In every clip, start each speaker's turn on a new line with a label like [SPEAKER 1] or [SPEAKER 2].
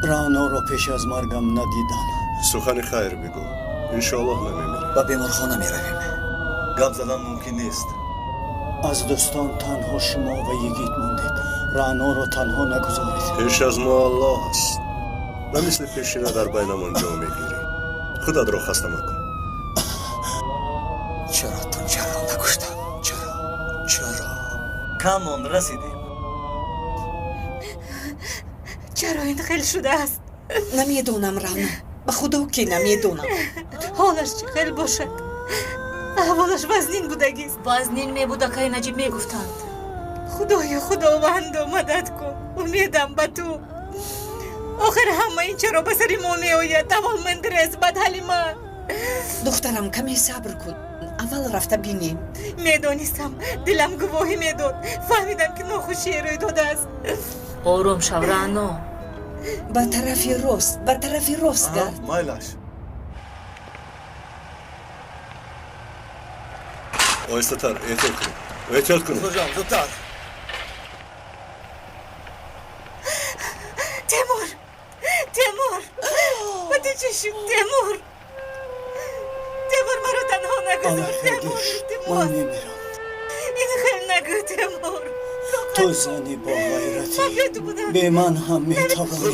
[SPEAKER 1] Раъноро пеш аз маргам надидам.
[SPEAKER 2] Сухани хайр бигӯ, иншоаллоҳ намемирӣ.
[SPEAKER 3] Ба беморхона меравем.
[SPEAKER 4] Гап задан мумкин нест.
[SPEAKER 1] Аз дӯстон танҳо шумо ва йигит мондед. Раъноро танҳо нагузоред.
[SPEAKER 2] Пеш аз мо Аллоҳ аст. Ба мисли пешина дар байнамон ҷо мегирӣ. Худатро хаста макун.
[SPEAKER 3] Чаро Тунҷарро накуштам? Чаро? Чаро?
[SPEAKER 4] Камон, расидем.
[SPEAKER 5] Чаро ин хел шудааст?
[SPEAKER 6] Намедонам, Рано, ба худо ки намедонам.
[SPEAKER 5] Ҳолаш чӣ хел бошад? Аҳволаш вазнин будагист.
[SPEAKER 7] Вазнин мебуд, акай Наҷиб мегуфтанд.
[SPEAKER 5] Худоё, худовандо, мадад кун, умедам ба ту. Охир ҳама ин чаро ба сари мо меояд? Аввал Мендрес, баъд Ҳалима.
[SPEAKER 6] Духтарам, каме сабр кун, аввал рафта бинем.
[SPEAKER 5] Медонистам, дилам гувоҳӣ медод. Фаҳмидам, ки нохушие рӯй додааст.
[SPEAKER 7] Ором шав, Раъно.
[SPEAKER 6] Ба тарафи рост, ба тарафи рост гард.
[SPEAKER 4] Майлаш.
[SPEAKER 2] Оҳистатар, эҳтиёт кунед, эҳтиёт кунед.
[SPEAKER 4] Устодҷон, зудтар.
[SPEAKER 5] Темур, Темур, ба ту чӣ шуд, Темур? Темур, маро танҳо нагузор. Темур, илтимос.
[SPEAKER 1] Ман мемирам.
[SPEAKER 5] Ин хел нагӯ, Темур.
[SPEAKER 1] Ту зани боғайратӣ, бе ман ҳам метавонӣ.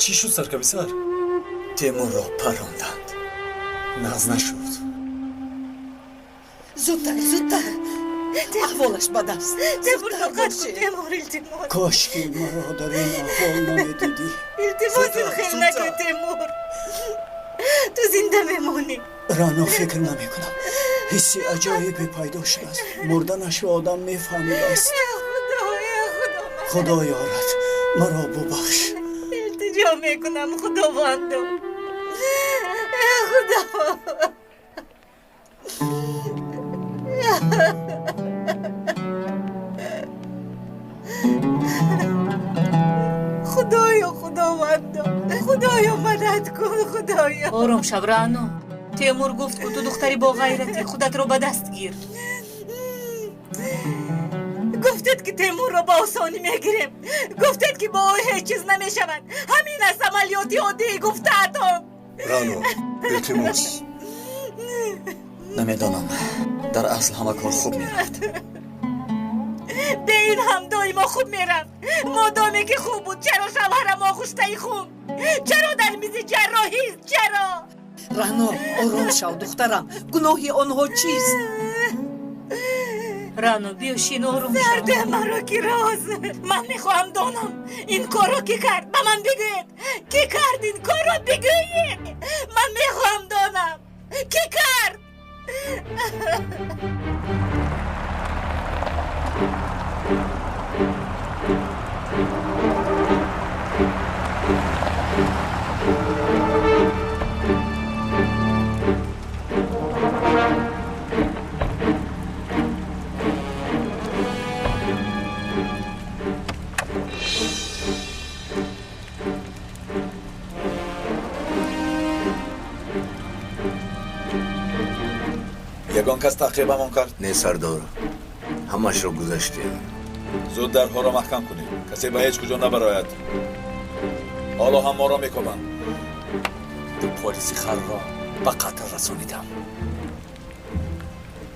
[SPEAKER 8] Чӣ шуд, саркомиссар?
[SPEAKER 3] Темурро паронданд. Нағз нашуд.
[SPEAKER 6] Зудтар, зудтар, аҳволаш бад аст.
[SPEAKER 5] Темур, тоқат кун, Темур, илтимос.
[SPEAKER 1] Кошки маро дар ин аҳвол намедидӣ.
[SPEAKER 5] Илтимос, ин хел нагӯ, Темур, ту зинда мемонӣ.
[SPEAKER 1] Рано, фикр намекунам. Ҳисси аҷоибе пайдо шудааст. Мурданашро одам мефаҳмидааст.
[SPEAKER 5] Худо, худо,
[SPEAKER 1] худо ёрад, маро бубахш.
[SPEAKER 5] Илтиҷо мекунам, худовандо, худо. Худоё, худовандо, худоё, мадад кун, худоё.
[SPEAKER 7] Ором шав, Раъно. Темур гуфт, ку ту духтари боғайратӣ, худатро ба даст гир.
[SPEAKER 5] Гуфтед, ки Темурро ба осонӣ мегирем. Гуфтед, ки бо ӯ ҳеҷ чиз намешавад. Ҳамин аст амалиёти оддии гуфтаатон.
[SPEAKER 2] Раъно, илтимос.
[SPEAKER 3] Намедонам, дар асл ҳама кор хуб мерафт.
[SPEAKER 5] Бе ин ҳам доимо хуб мерафт. Модоме ки хуб буд, чаро шавҳарам оғуштаи хун? Чаро дар мизи ҷарроҳист? Чаро?
[SPEAKER 6] Рано, ором шав, духтарам. Гуноҳи онҳо чист?
[SPEAKER 7] Рано, биё шин, ором шав.
[SPEAKER 5] Сарде маро ки роз. Ман мехоҳам донам, ин корро кӣ кард? Ба ман бигӯед, кӣ кард ин корро? Бигӯед, ман мехоҳам донам, кӣ кард.
[SPEAKER 8] Ягон кас таъқибамон кард?
[SPEAKER 9] Не, сардор, ҳамашро гузаштем.
[SPEAKER 8] Зуд дарҳоро маҳкам кунед, касе ба ҳеҷ куҷо набарояд. Ҳоло ҳам моро мекобанд. Ду полиси харро ба қатл расонидам.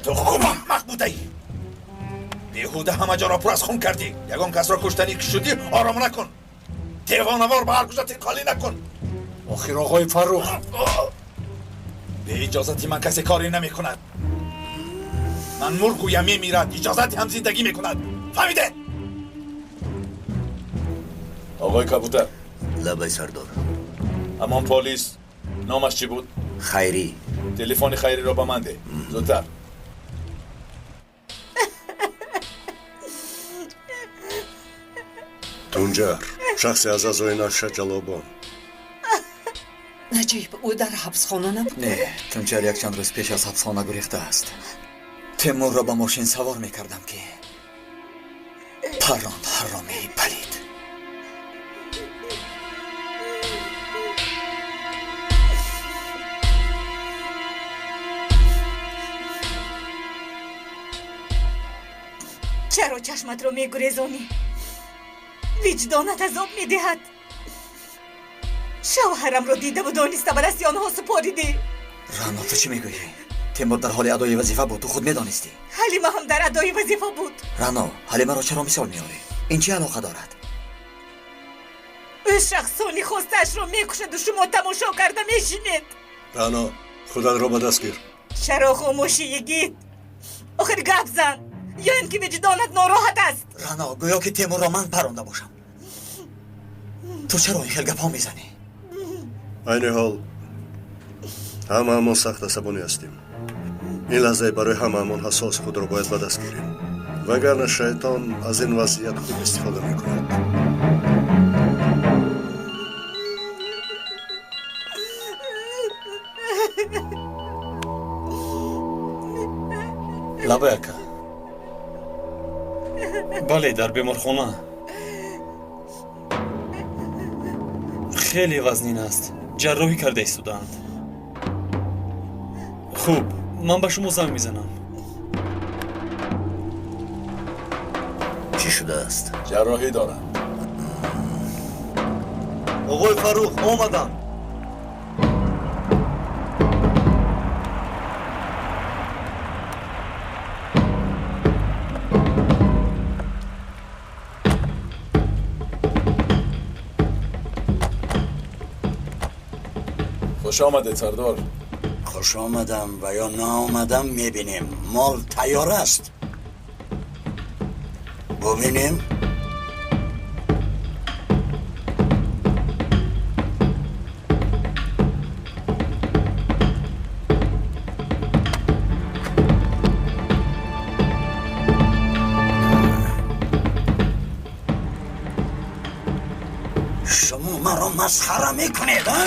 [SPEAKER 8] Ту хуб аҳмақ будаӣ. Беҳуда ҳама ҷоро пур аз хун кардӣ. Ягон касро куштанӣ ки шудӣ, ором накун. Девонавор ба ҳар куҷо тирхолӣ накун. Охир, оғои Фаррух, бе иҷозати ман касе коре намекунад. Ман мургӯям, мемирад, иҷозати ҳам зиндагӣ мекунад. Фаҳмидед? Оғои Кабутар.
[SPEAKER 9] Лабай, сардор.
[SPEAKER 8] Ҳамон полис номаш чӣ буд?
[SPEAKER 9] Хайрӣ.
[SPEAKER 8] Телефони Хайриро ба ман деҳ, зудтар.
[SPEAKER 2] Тунҷар, шахсе аз аъзои наша Ҷалобон.
[SPEAKER 6] Наҷиб, ӯ дар ҳабсхона набуд?
[SPEAKER 3] Не, Тунҷар якчанд рӯз пеш аз ҳабсхона гурехтааст. Темурро ба мошин савор мекардам, ки парронд ҳаромии палид.
[SPEAKER 5] Чаро чашматро мегурезонӣ? Виҷдонат азоб медиҳад. Шавҳарамро дидаву дониста ба дасти онҳо супоридӣ.
[SPEAKER 3] Рано, ту чӣ мегӯӣ? Темур дар ҳоли адои вазифа буд, ту худ медонистӣ.
[SPEAKER 5] Ҳалима ҳам дар адои вазифа буд.
[SPEAKER 3] Рано, Ҳалимаро чаро мисол меорӣ? Ин чӣ алоқа дорад?
[SPEAKER 5] Ӯ шахсони хостаашро мекушаду шумо тамошо карда мешинед.
[SPEAKER 2] Рано, худатро ба даст гир.
[SPEAKER 5] Чаро хомӯшӣ, йигит? Охир гап зан, ё ин ки виҷдонат нороҳат аст?
[SPEAKER 3] Рано, гӯё ки Темурро ман паронда бошам. Ту чаро ин хел гапҳо мезанӣ?
[SPEAKER 2] Айни ҳол ҳамаамон сахт асабонӣ ҳастем. Ин лаҳзае барои ҳамаамон ҳассос, худро бояд ба даст гирем, вагарна шайтон аз ин вазъият хуб истифода мекунад.
[SPEAKER 10] Лабай ака. Бале, дар беморхона. Хеле вазнин аст. Ҷарроҳӣ карда истодаанд. Хуб, ман ба шумо занг мезанам.
[SPEAKER 9] Чӣ шудааст?
[SPEAKER 8] Ҷарроҳӣ дорам.
[SPEAKER 4] Оғои Фаррух, омадам.
[SPEAKER 8] Хуш омадед, сардор.
[SPEAKER 1] Хуш омадам ва ё наомадам мебинем. Мол тайёр аст. Бубинем. Шумо маро масхара мекунед, а?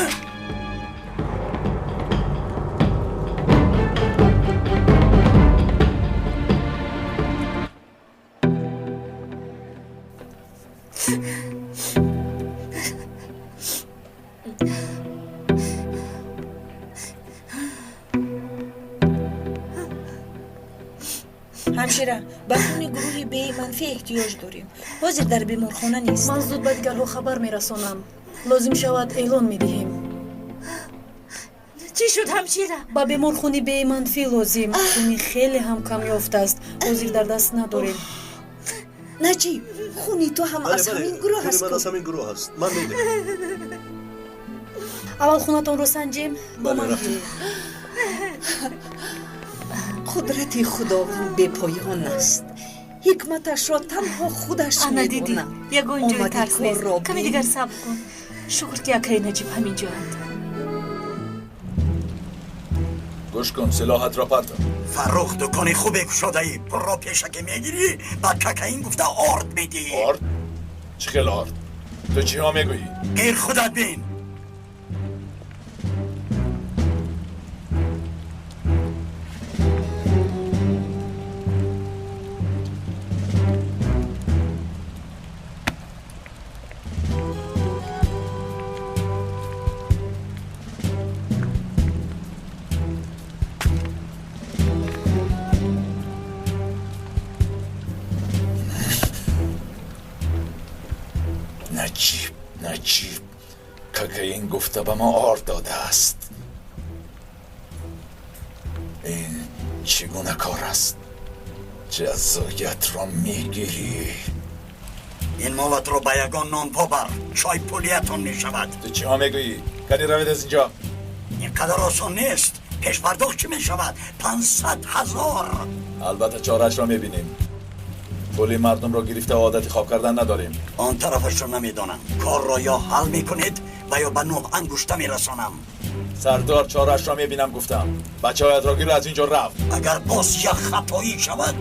[SPEAKER 11] Ҳамшира, ба хуни гурӯҳи Б манфӣ эҳтиёҷ дорем. Ҳозир дар беморхона нест.
[SPEAKER 12] Ман зуд ба дигарҳо хабар мерасонам. Лозим шавад эълон медиҳем.
[SPEAKER 5] Чӣ шуд, ҳамшира?
[SPEAKER 12] Ба бемор хуни Б манфӣ лозим. Хуни хеле ҳам камёфт аст. Ҳозир дар даст надорем.
[SPEAKER 6] Наҷиб, хуни ту ҳам аз ҳамин гурӯҳ аст.
[SPEAKER 2] Ман аз ҳамин гурӯҳ аст. Ман медиҳам.
[SPEAKER 12] Аввал хунатонро санҷем. Бо ман биёед.
[SPEAKER 6] Қудрати Худованд бепоён аст. Ҳикматашро танҳо худаш
[SPEAKER 7] Ана дидӣ,
[SPEAKER 6] медонад.
[SPEAKER 7] Ягон ҷои
[SPEAKER 6] Омади
[SPEAKER 7] тарс нест.
[SPEAKER 6] корро
[SPEAKER 7] Каме
[SPEAKER 6] бин.
[SPEAKER 7] дигар сабр кун. Шукр ки акаи Наҷиб ҳамин ҷоанд.
[SPEAKER 8] Гӯш кун, силоҳатро партов.
[SPEAKER 1] Фаррух, дукони хубе кушодаӣ. Пулро пешакӣ мегирӣ, баъд кокаин гуфта орд медиҳӣ.
[SPEAKER 8] Орд? Чӣ хел орд? Ту чиҳо мегӯӣ?
[SPEAKER 1] Гир худат бин.
[SPEAKER 8] Наҷиб, Наҷиб, кокаин гуфта ба мо орд додааст. Ин чӣ гуна кор аст? Ҷазоятро мегирӣ.
[SPEAKER 1] Ин молатро ба ягон нонпо бар, чой пулиятон мешавад.
[SPEAKER 8] Ту чиҳо мегӯӣ? Кани равед аз инҷо.
[SPEAKER 1] Ин қадар осон нест. Пешпардохт чӣ мешавад? 500 000.
[SPEAKER 8] Албатта чораашро мебинем. Пули мардумро гирифта одати хоб кардан надорем.
[SPEAKER 1] Он тарафашро намедонам. Корро ё ҳал мекунед ва ё ба нӯҳ ангушта мерасонам.
[SPEAKER 8] Сардор, чораашро мебинам гуфтам. Бачаҳоятро гир аз инҷо рафт.
[SPEAKER 1] Агар боз як хатоӣ шавад,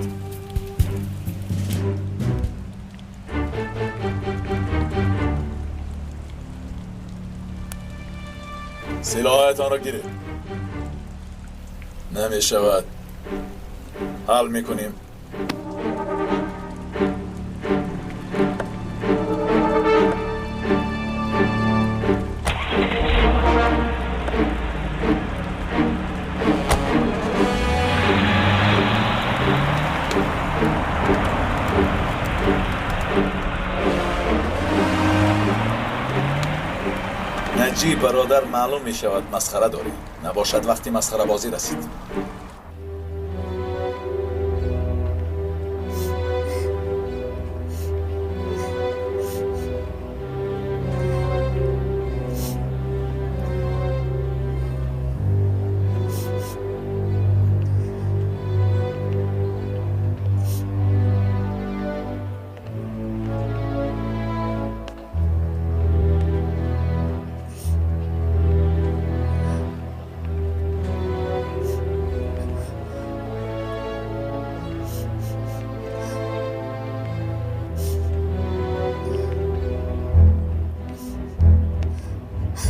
[SPEAKER 8] силоҳаятонро гиред. Намешавад. Ҳал мекунем. Бозии бародар маълум мешавад, масхара дорӣ. Набошад вақти масхарабозӣ расид.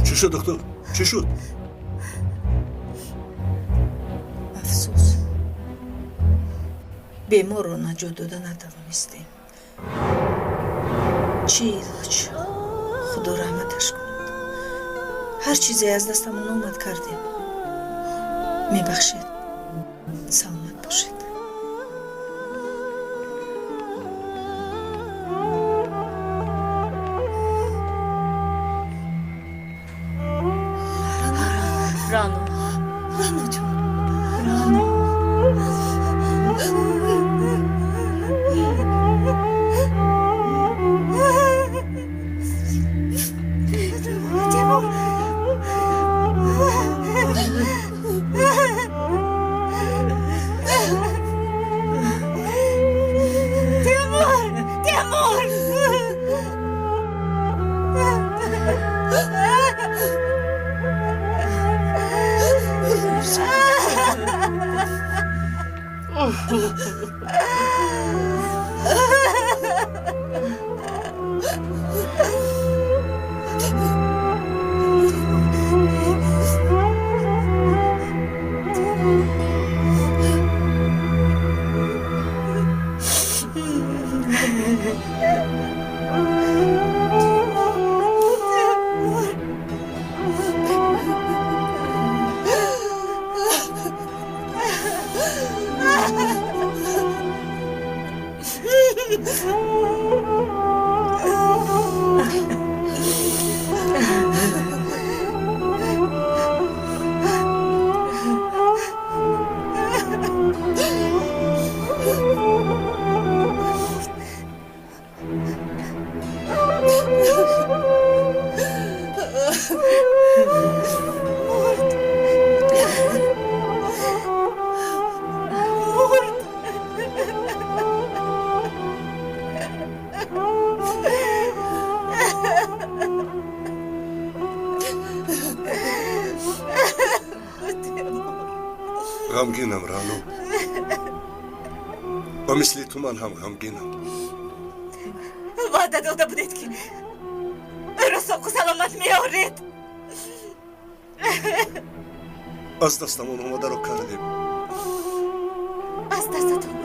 [SPEAKER 2] Чӣ шуд, доктор? Чӣ шуд?
[SPEAKER 11] Афсӯс, беморро наҷот дода натавонистем. Чӣ илоҷ? Худо раҳматаш кунад. Ҳар чизе аз дастамон омад, кардем. Мебахшед, саломат бошед.
[SPEAKER 7] Рано.
[SPEAKER 6] Рано ҷон.
[SPEAKER 7] Рано.
[SPEAKER 5] Темур. Темур. Темур.
[SPEAKER 2] Ғамгинам, Рано. Ба мисли ту ман ҳам ғамгинам.
[SPEAKER 5] Ваъда дода будед, ки ӯро соқу саломат меоред.
[SPEAKER 2] Аз дастамон омадаро кардем.
[SPEAKER 5] Аз дастатон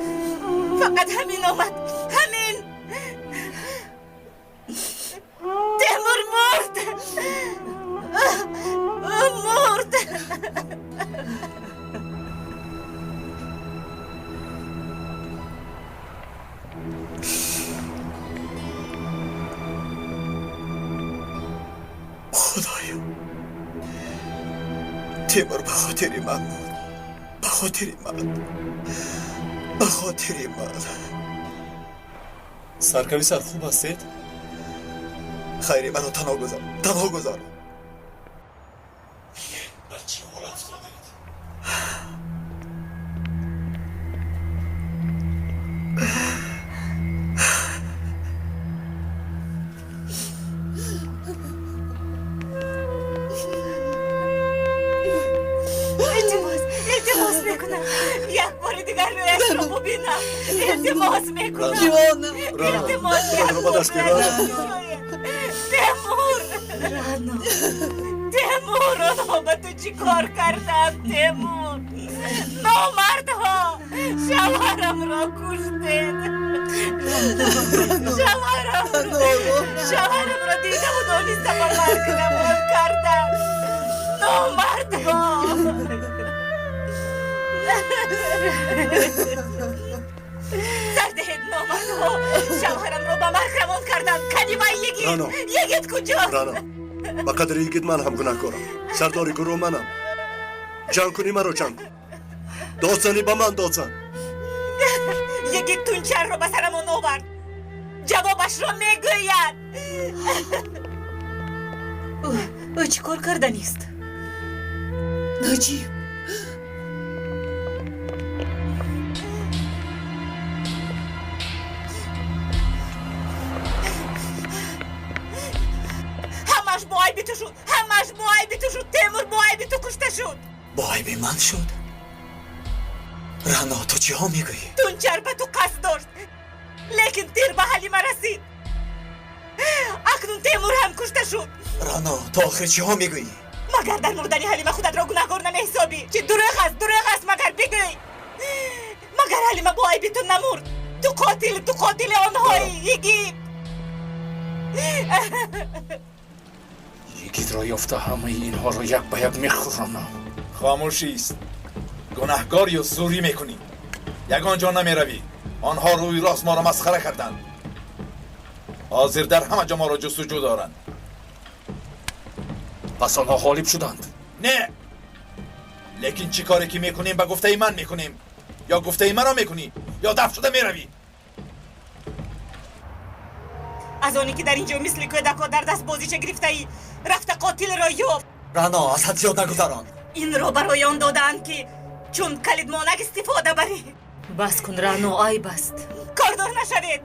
[SPEAKER 5] фақат ҳамин омад, ҳамин. Темур мурд, ӯ мурд.
[SPEAKER 3] Худоё, Темур ба хотири ман мурд, ба хотири ман, ба хотири ман.
[SPEAKER 10] Саркависар, хуб ҳастед?
[SPEAKER 3] Хайри, маро танҳо гузор, танҳо гузор.
[SPEAKER 8] Ба чӣ ҳол афтодед?
[SPEAKER 5] Илтимос, илтимос мекунам, як бори дигар рӯяшро бубинам. Илтимос мекунам.
[SPEAKER 6] Ҷонам.
[SPEAKER 5] Илтимос, як
[SPEAKER 2] Худро ба
[SPEAKER 5] бор
[SPEAKER 2] даст гир, Рано.
[SPEAKER 5] Темур.
[SPEAKER 7] Рано.
[SPEAKER 5] Темур, онҳо ба ту чӣ кор карданд? Темур, номардҳо, шавҳарамро куштед. Шавҳарамро дидаву дониста ба марг равон карданд. Номардҳо. Сардиҳед, номардҳо, шавҳарамро ба марг равон карданд. Кани вай йигит?
[SPEAKER 2] Рано.
[SPEAKER 5] Йигит куҷост?
[SPEAKER 2] Рано. Ба қадри йигит ман ҳам гунаҳкорам. Сардори гурӯҳ манам. Ҷанг кунӣ, маро ҷанг кун. Дод занӣ, ба ман дод зан.
[SPEAKER 5] Йигит Тунчарро ба сарамон овард. Ҷавобашро мегӯяд. Ӯ чӣ кор карданист?
[SPEAKER 6] Наҷиб,
[SPEAKER 5] ҳамаш бо айби ту шуд. Ҳамаш бо айби ту шуд. Темур бо айби ту кушта шуд.
[SPEAKER 3] Бо айби ман шуд? Рано, ту чиҳо мегӯӣ?
[SPEAKER 5] Тунчар ба ту қасд дошт, лекин тир ба Ҳалима расид. Акнун Темур ҳам кушта шуд.
[SPEAKER 3] Рано, ту охир чиҳо мегӯӣ?
[SPEAKER 5] Магар дар мурдани Ҳалима худатро гунаҳкор намеҳисобӣ? Чӣ дурӯғ аст, дурӯғ аст, магар бигӯй. Магар Ҳалима бо айби ту намурд? Ту қотил, ту қотили онҳоӣ, йигит.
[SPEAKER 8] Йигитро ёфта ҳамаи инҳоро як ба як мехӯронам. Хомӯшист. Гунаҳкор ё зӯрӣ мекунӣ. Ягон ҷо намеравӣ. Онҳо рӯи рост моро масхара карданд. Ҳозир дар ҳама ҷо моро ҷустуҷӯ доранд. Пас онҳо ғолиб шуданд? Не, лекин чӣ коре ки мекунем, ба гуфтаи ман мекунем. Ё гуфтаи маро мекунӣ, ё дафт шуда меравӣ.
[SPEAKER 5] Аз оне ки дар ин ҷо мисли кӯдакҳо дар даст бозича гирифтаӣ, рафта қотилро ёфт.
[SPEAKER 3] Рано, аз ҳад зиёд нагузарон.
[SPEAKER 5] Инро барои он додаанд, ки чун калидмонак истифода барӣ.
[SPEAKER 7] Бас кун, Рано, айб аст.
[SPEAKER 5] Кордор нашавед.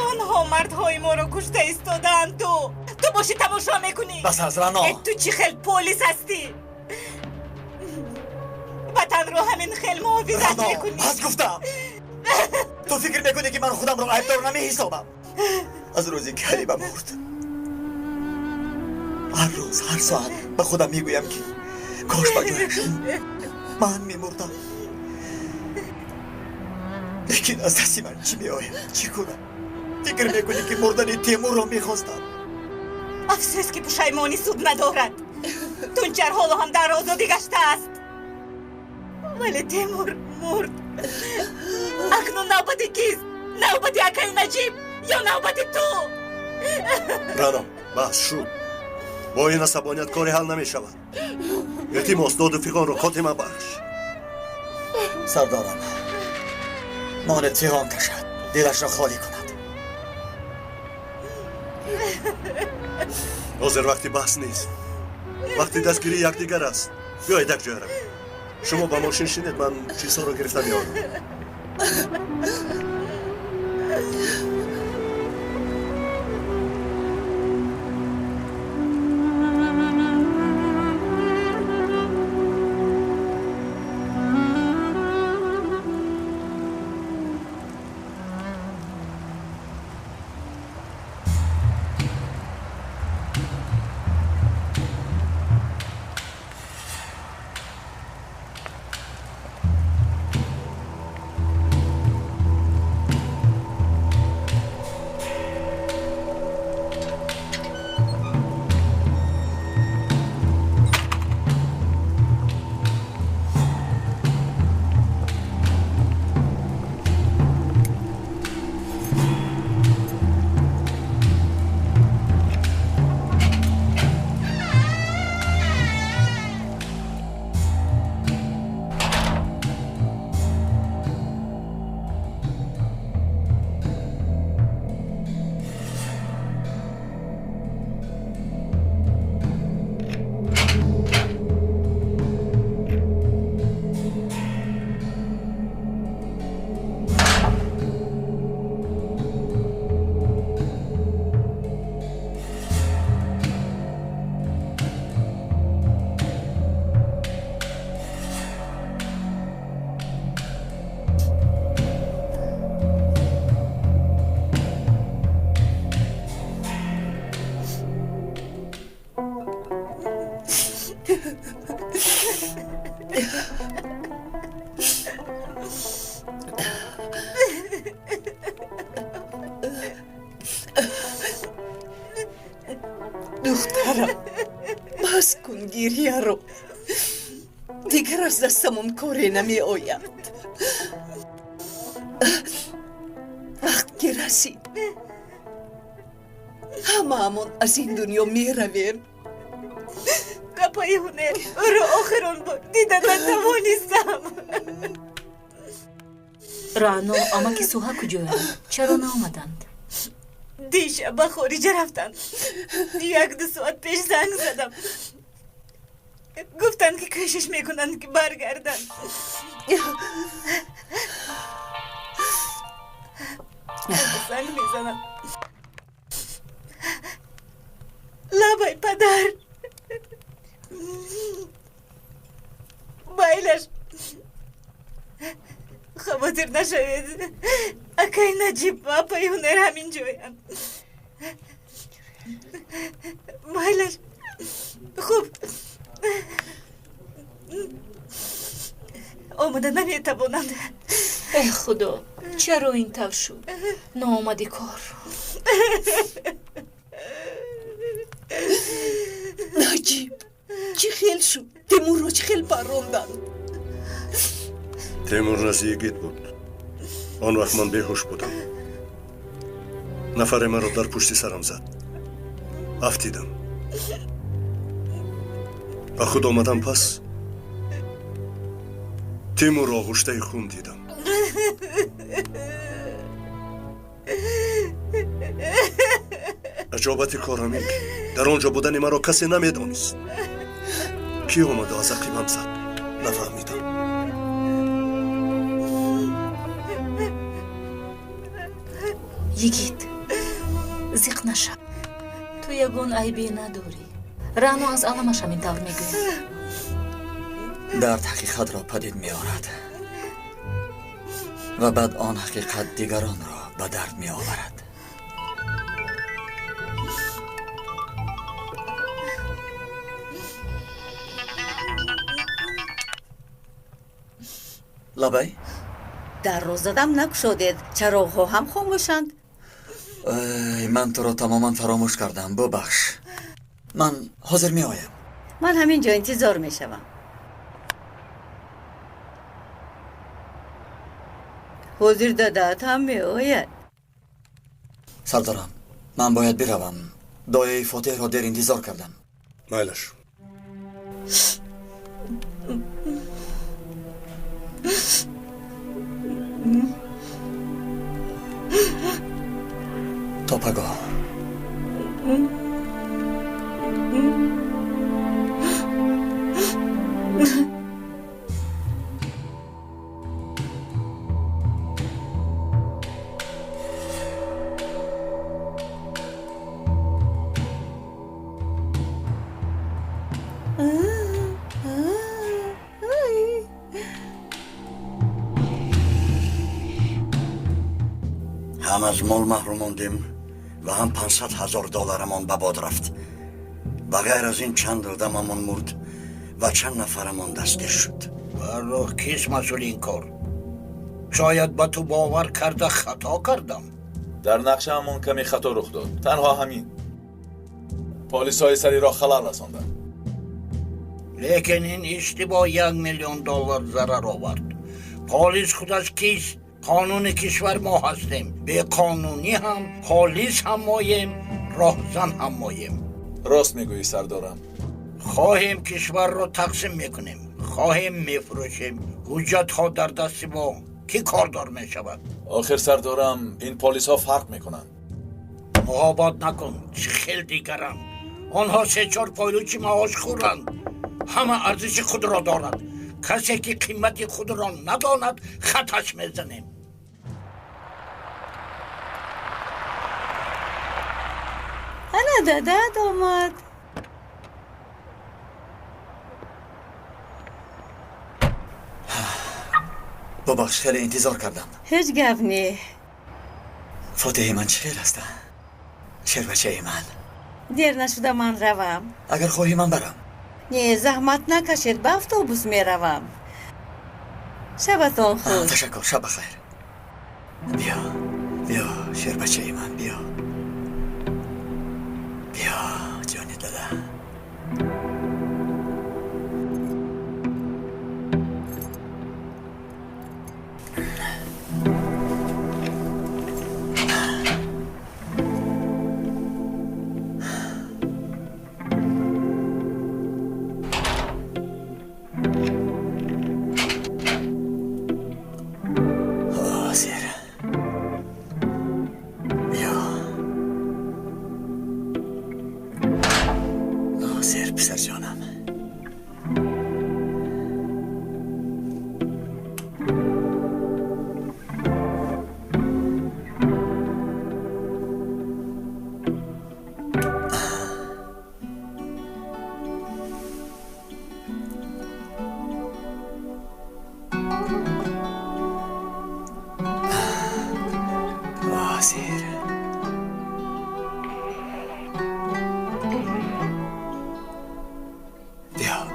[SPEAKER 5] Онҳо мардҳои моро кушта истодаанд. Ту бошӣ тамошо мекунӣ.
[SPEAKER 3] Бас аз, Рано.
[SPEAKER 5] Ту чӣ хел полис ҳастӣ? Ватанро ҳамин хел муҳофизат мекунӣ?
[SPEAKER 3] Бас гуфтам. Ту фикр мекунӣ, ки ман худамро айбдор намеҳисобам? Аз рӯзе ки Ҳалима мурд, ҳар рӯз, ҳар соат ба худам мегӯям, ки кош ба ҷояш ман мемурдам. Лекин аз дасти ман чӣ меояд? Чӣ кунам? Фикр мекунӣ, ки мурдани Темурро мехостам?
[SPEAKER 5] Афсӯс, ки пушаймонӣ суд надорад. Тунчар ҳоло ҳам дар озодӣ гаштааст, вале Темур мурд. Акнун навбати кист? Навбати акаи Наҷиб ё навбати ту?
[SPEAKER 2] Рано, баҳс шуд. Бо ин асабоният коре ҳал намешавад. Илтимос, доду фиғонро хотима бахш.
[SPEAKER 3] Сардорам, монед фиғон кашад, дилашро холӣ кунад.
[SPEAKER 2] Ҳозир вақти баҳс нест, вақти дастгирии якдигар аст. Биёед, як ҷоя равем. Шумо ба мошин шинед, ман чизҳоро гирифта меорам.
[SPEAKER 6] Духтарам, бас кун гирьяро. Дигар аз дастамон коре намеояд. Вақт ки расид, Ҳамаамон аз ин дунё меравем.
[SPEAKER 5] Апаи Ҳунер, ӯро охирон бор дида натавонистам.
[SPEAKER 7] Раъно, амаки Суҳа куҷоянд? Чаро наомаданд?
[SPEAKER 5] Дишаб ба хориҷа рафтанд. Як-ду соат пеш занг задам. Гуфтанд, ки кӯшиш мекунанд, ки баргарданд. Занг мезанам. Лабай, падар. Майлаш. Хавотир нашавед. Акай Наҷиб ва апаи Ҳунер ҳамин ҷоянд. Майлаш. Хуб. Омада наметавонанд.
[SPEAKER 7] Э Худо, чаро ин тавр шуд? Ноомади кор.
[SPEAKER 6] Наҷиб, чӣ хел шуд? Темурро чӣ хел парронданд?
[SPEAKER 2] Темур назди Йигит буд. Он вақт ман беҳуш будам. Нафаре маро дар пушти сарам зад. Афтидам. Ба худ омадам пас Темурро оғуштаи хун дидам. Аҷобати кор ҳамин ки дар он ҷо будани маро касе намедонист. Кӣ омаду аз ақибам зад, нафаҳмидам.
[SPEAKER 7] Йигит, зиқ нашав. Ту ягон айбе надорӣ. Раъно аз аламаш ҳамин тавр мегӯяд.
[SPEAKER 3] Дард ҳақиқатро падид меорад ва баъд он ҳақиқат дигаронро ба дард меоварад. Лабай?
[SPEAKER 13] Дарро задам накушодед, чароғҳо ҳам хомӯшанд.
[SPEAKER 3] Ман туро тамоман фаромӯш кардам, бубахш. Ман ҳозир меоям.
[SPEAKER 13] Ман ҳамин ҷо интизор мешавам. Ҳозир дадаат ҳам меояд.
[SPEAKER 3] Сардорам, ман бояд биравам. Дояи Фотеҳро дер интизор кардам.
[SPEAKER 2] Майлаш.
[SPEAKER 3] То пагоҳ.
[SPEAKER 14] Ҳам аз мол маҳрум мондем ва ҳам 500 000 долларамон ба бод рафт. Ба ғайр аз ин чанд одамамон мурд ва чанд нафарамон дастгир шуд.
[SPEAKER 15] Фаррух, кист масъули ин кор? Шояд ба ту бовар карда хато кардам.
[SPEAKER 8] Дар нақшаамон каме хато рух дод. Танҳо ҳамин. Полисҳои сари роҳ халал расонданд.
[SPEAKER 15] Лекин ин иштибоҳ 1 миллион доллар зарар овард. Полис худаш кист? Қонуни кишвар мо ҳастем. Беқонунӣ ҳам, полис ҳам моем, роҳзан ҳам моем.
[SPEAKER 8] Рост мегӯӣ, сардорам.
[SPEAKER 15] Хоҳем кишварро тақсим мекунем, хоҳем мефурӯшем. Ҳуҷҷатҳо дар дасти мо. Кӣ кордор мешавад?
[SPEAKER 8] Охир сардорам, ин полисҳо фарқ мекунанд.
[SPEAKER 15] Муҳобот накун, чӣ хел дигаранд. Онҳо се-чор пойлучи маош хӯранд. Ҳама арзиши худро дорад. Касе ки қимати худро надонад, хаташ мезанем.
[SPEAKER 13] Ана дадаат омад.
[SPEAKER 3] Бубахш, хеле интизор кардам.
[SPEAKER 13] Ҳеҷ гап не.
[SPEAKER 3] Фотеҳи ман чӣ хел аст? Шербачаи ман.
[SPEAKER 13] Дер нашуда ман равам.
[SPEAKER 3] Агар хоҳӣ ман барам.
[SPEAKER 13] Не, заҳмат накашед, ба автобус меравам. Шабатон хуш.
[SPEAKER 3] Ташаккур, шаб бахайр. Биё, биё, шербачаи ман, биё. Биё, ҷони дада.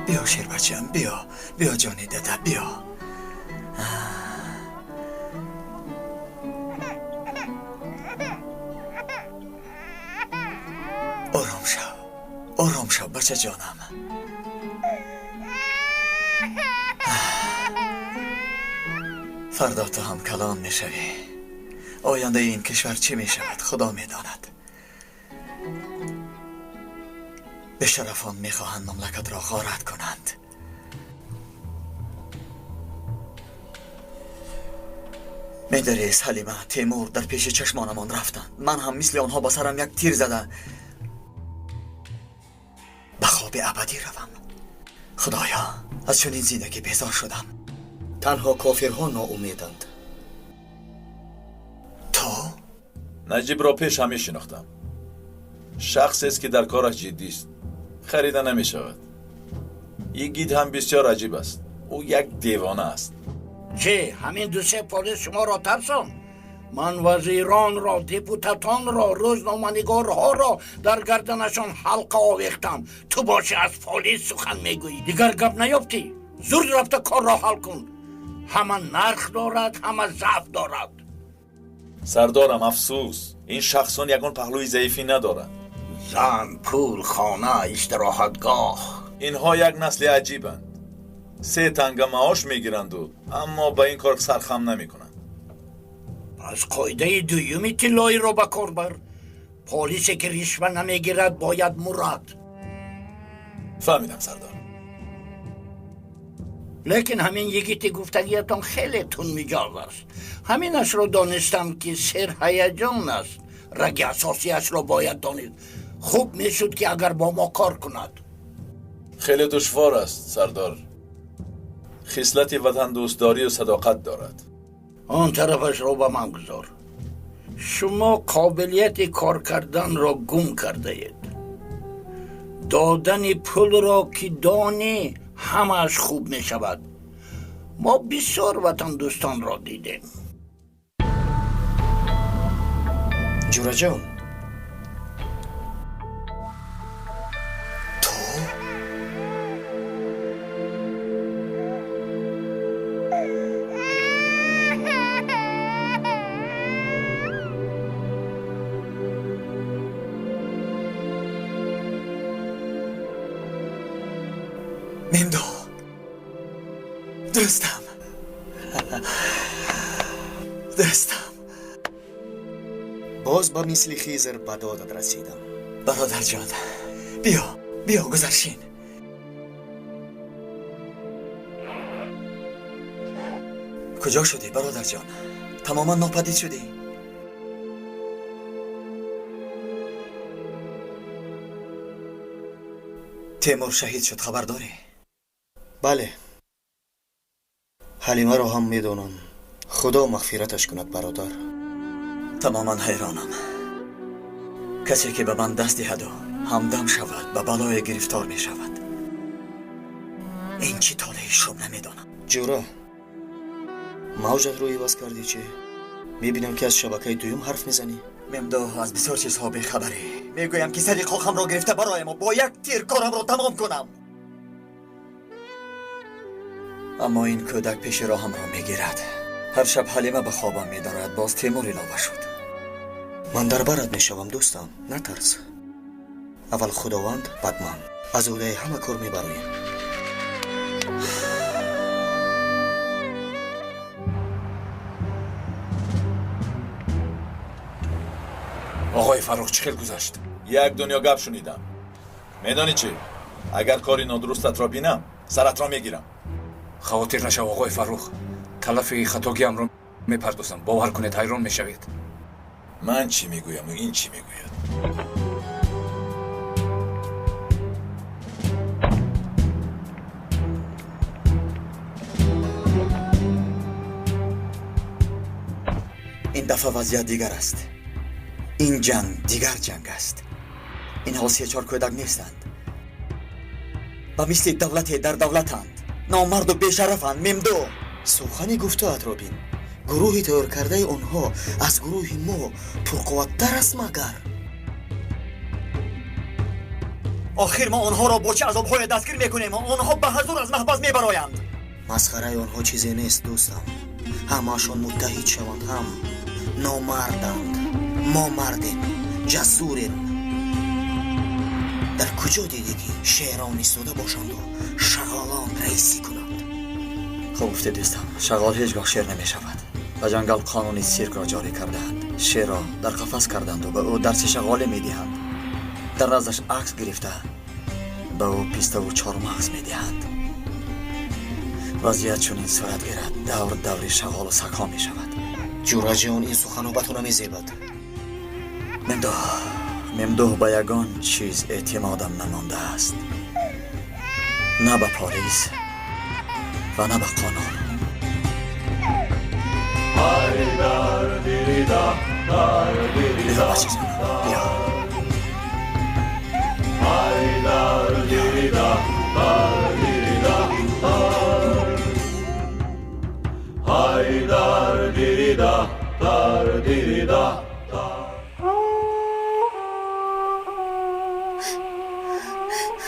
[SPEAKER 3] Биё шербачам, биё, биё ҷони дада, биё. Ором шав, ором шав, бачаҷонам. Фардо ту ҳам калон мешавӣ. Ояндаи ин кишвар чӣ мешавад, Худо медонад. Бешарафон мехоҳанд мамлакатро ғорат кунанд. Медарес, Ҳалима, Темур дар пеши чашмонамон рафтанд. Ман ҳам мисли онҳо ба сарам як тир зада ба хоби абадӣ равам. Худоё, аз чунин зиндагӣ безор шудам.
[SPEAKER 16] Танҳо кофирҳо ноумеданд.
[SPEAKER 3] То?
[SPEAKER 8] Наҷибро пеш ҳам мешинохтам. Шахсест ки дар кораш ҷиддист, харида намешавад. Йигит ҳам бисёр аҷиб аст. Ӯ як девона аст.
[SPEAKER 15] Чӣ, ҳамин ду-се полис шуморо тарсон? Ман вазиронро, депутатонро, рӯзноманигорҳоро дар гарданашон ҳалқа овехтам. Ту бошӣ аз полис сухан мегӯӣ. Дигар гап наёфтӣ? Зуд рафта корро ҳал кун. Ҳама нарх дорад, ҳама заъф дорад.
[SPEAKER 8] Сардорам, афсӯс, ин шахсон ягон паҳлӯи заифӣ надоранд.
[SPEAKER 15] Зан, пул, хона, истироҳатгоҳ.
[SPEAKER 8] Инҳо як насли аҷибанд. Се танга маош мегиранду, аммо ба ин кор сархам намекунанд.
[SPEAKER 15] Пас қоидаи дуюми тиллоиро ба кор бар. Полисе ки ришва намегирад, бояд мурад.
[SPEAKER 8] Фаҳмидам, сардор.
[SPEAKER 15] Лекин ҳамин йигити гуфтагиятон хеле тунмиҷоз аст. Ҳаминашро донистам ки серҳаяҷон аст. Раги асосиашро бояд донист. Хуб мешуд ки агар бо мо кор кунад.
[SPEAKER 8] Хеле душвор аст, сардор. Хислати ватандӯстдорию садоқат дорад.
[SPEAKER 15] Он тарафашро ба ман гузор. Шумо қобилияти кор карданро гум кардаед. Додани пулро ки донӣ, ҳамааш хуб мешавад. Мо бисёр ватандӯстонро дидем.
[SPEAKER 16] Ҷураҷон,
[SPEAKER 3] ту? Мемдо, дӯстам, дӯстам.
[SPEAKER 16] Боз ба мисли Хизр ба додат расидам.
[SPEAKER 3] Бародарҷон, биё, биё, гузаршин. Куҷо шудӣ, бародарҷон? Тамоман нопадид шудӣ. Темур шаҳид шуд, хабар дорӣ?
[SPEAKER 16] Бале, Ҳалимаро ҳам медонам. Худо мағфираташ кунад, бародар.
[SPEAKER 3] Тамоман ҳайронам. Касе ки ба ман даст диҳаду ҳамдам шавад, ба балое гирифтор мешавад. Ин чӣ толеи шум намедонам.
[SPEAKER 16] Ҷура, мавҷатро иваз кардӣ чӣ? Мебинам ки аз шабакаи дуюм ҳарф мезанӣ.
[SPEAKER 3] Мемдо, аз бисёр чизҳо бехабарӣ. Мегӯям ки сари қоқамро гирифта барояму бо як тир корамро тамом кунам. Аммо ин кӯдак пеши роҳамро мегирад. Ҳар шаб Ҳалима ба хобам медорад. Боз Темур илова шуд.
[SPEAKER 16] Ман дар барат мешавам, дӯстам, натарс. Аввал Худованд, баъд ман. Аз ӯҳдаи ҳама кор мебароем.
[SPEAKER 8] Оғои Фаррух, чӣ хел гузашт? Як дунё гап шунидам. Медонӣ чӣ? Агар кори нодурустатро бинам, саратро мегирам.
[SPEAKER 17] Хавотир нашав, оғои Фаррух. Талафи хатогиамро мепардозам. Бовар кунед, ҳайрон мешавед.
[SPEAKER 8] Ман чӣ мегӯяму ин чӣ мегӯяд?
[SPEAKER 3] Ин дафъа вазъият дигар аст. Ин ҷанг дигар ҷанг аст. Инҳо се-чор кӯдак нестанд. Ба мисли давлате дар давлатанд. Номарду бешарафанд. Мемдо,
[SPEAKER 16] сухани гуфтаатро бин. Гурӯҳи тайёркардаи онҳо аз гурӯҳи мо пурқувваттар аст магар?
[SPEAKER 3] Охир мо онҳоро бо чӣ азобҳое дастгир мекунем? Онҳо ба ҳазур аз маҳбас мебароянд.
[SPEAKER 16] Масхараи онҳо чизе нест, дӯстам. Ҳамаашон муттаҳид шаванд, ҳам номарданд. Мо мардем, ҷасурем. Дар куҷо дидӣ, ки шерон истода бошанду шағолон раисӣ кунанд?
[SPEAKER 3] Хуб гуфтӣ, дӯстам. Шағол ҳеҷ гоҳ шер намешавад. Ба ҷангал қонуни сиркро ҷорӣ кардаанд. Шерро дар қафас карданду ба ӯ дарси шағоле медиҳанд. Дар наздаш акс гирифта ба ӯ пиставу чормағз медиҳанд. Вазъият чунин сурат гирад, давр даври шағолу сагҳо мешавад.
[SPEAKER 16] Ҷураҷон, ин суханҳо ба ту намезебад.
[SPEAKER 3] Мемдуҳ, ба ягон чиз эътимодам намондааст. На ба полис ва на ба қонун. Биё, бачаҷон, биё.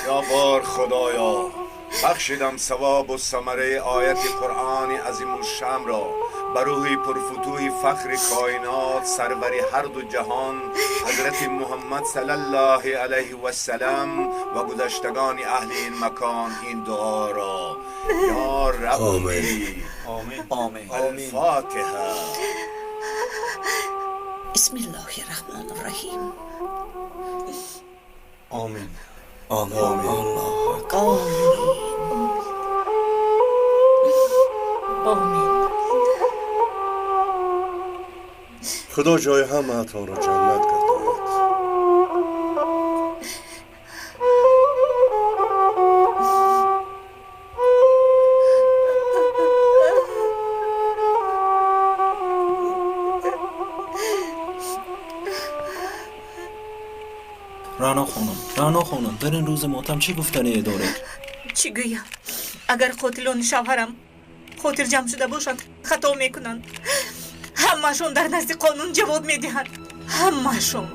[SPEAKER 18] یا بار خدایا، بخشیدم ثواب و ثمره آیت قرآن عظیم الشأن را به روح پرفتوح فخر کائنات، سرور هر دو جهان، حضرت محمد صلی الله علیه و سلم و گذشتگان اهل این مکان این دعا را. یا ربی.
[SPEAKER 10] آمین.
[SPEAKER 3] آمین.
[SPEAKER 18] الفاتحه.
[SPEAKER 6] بسم الله الرحمن الرحیم.
[SPEAKER 10] آمین.
[SPEAKER 16] آمین. الله اکبر.
[SPEAKER 7] آمین.
[SPEAKER 2] خدا جای همه‌تان را جنت گرداند.
[SPEAKER 1] رعنا خانم، رعنا خانم، در این روز ماتم چه گفتنی دارید؟
[SPEAKER 5] چی گویم؟ اگر قاتلان شوهرم خاطر جمع شده باشند خطا میکنند. همه‌شون در نزد قانون جواب میدهند. همه‌شون.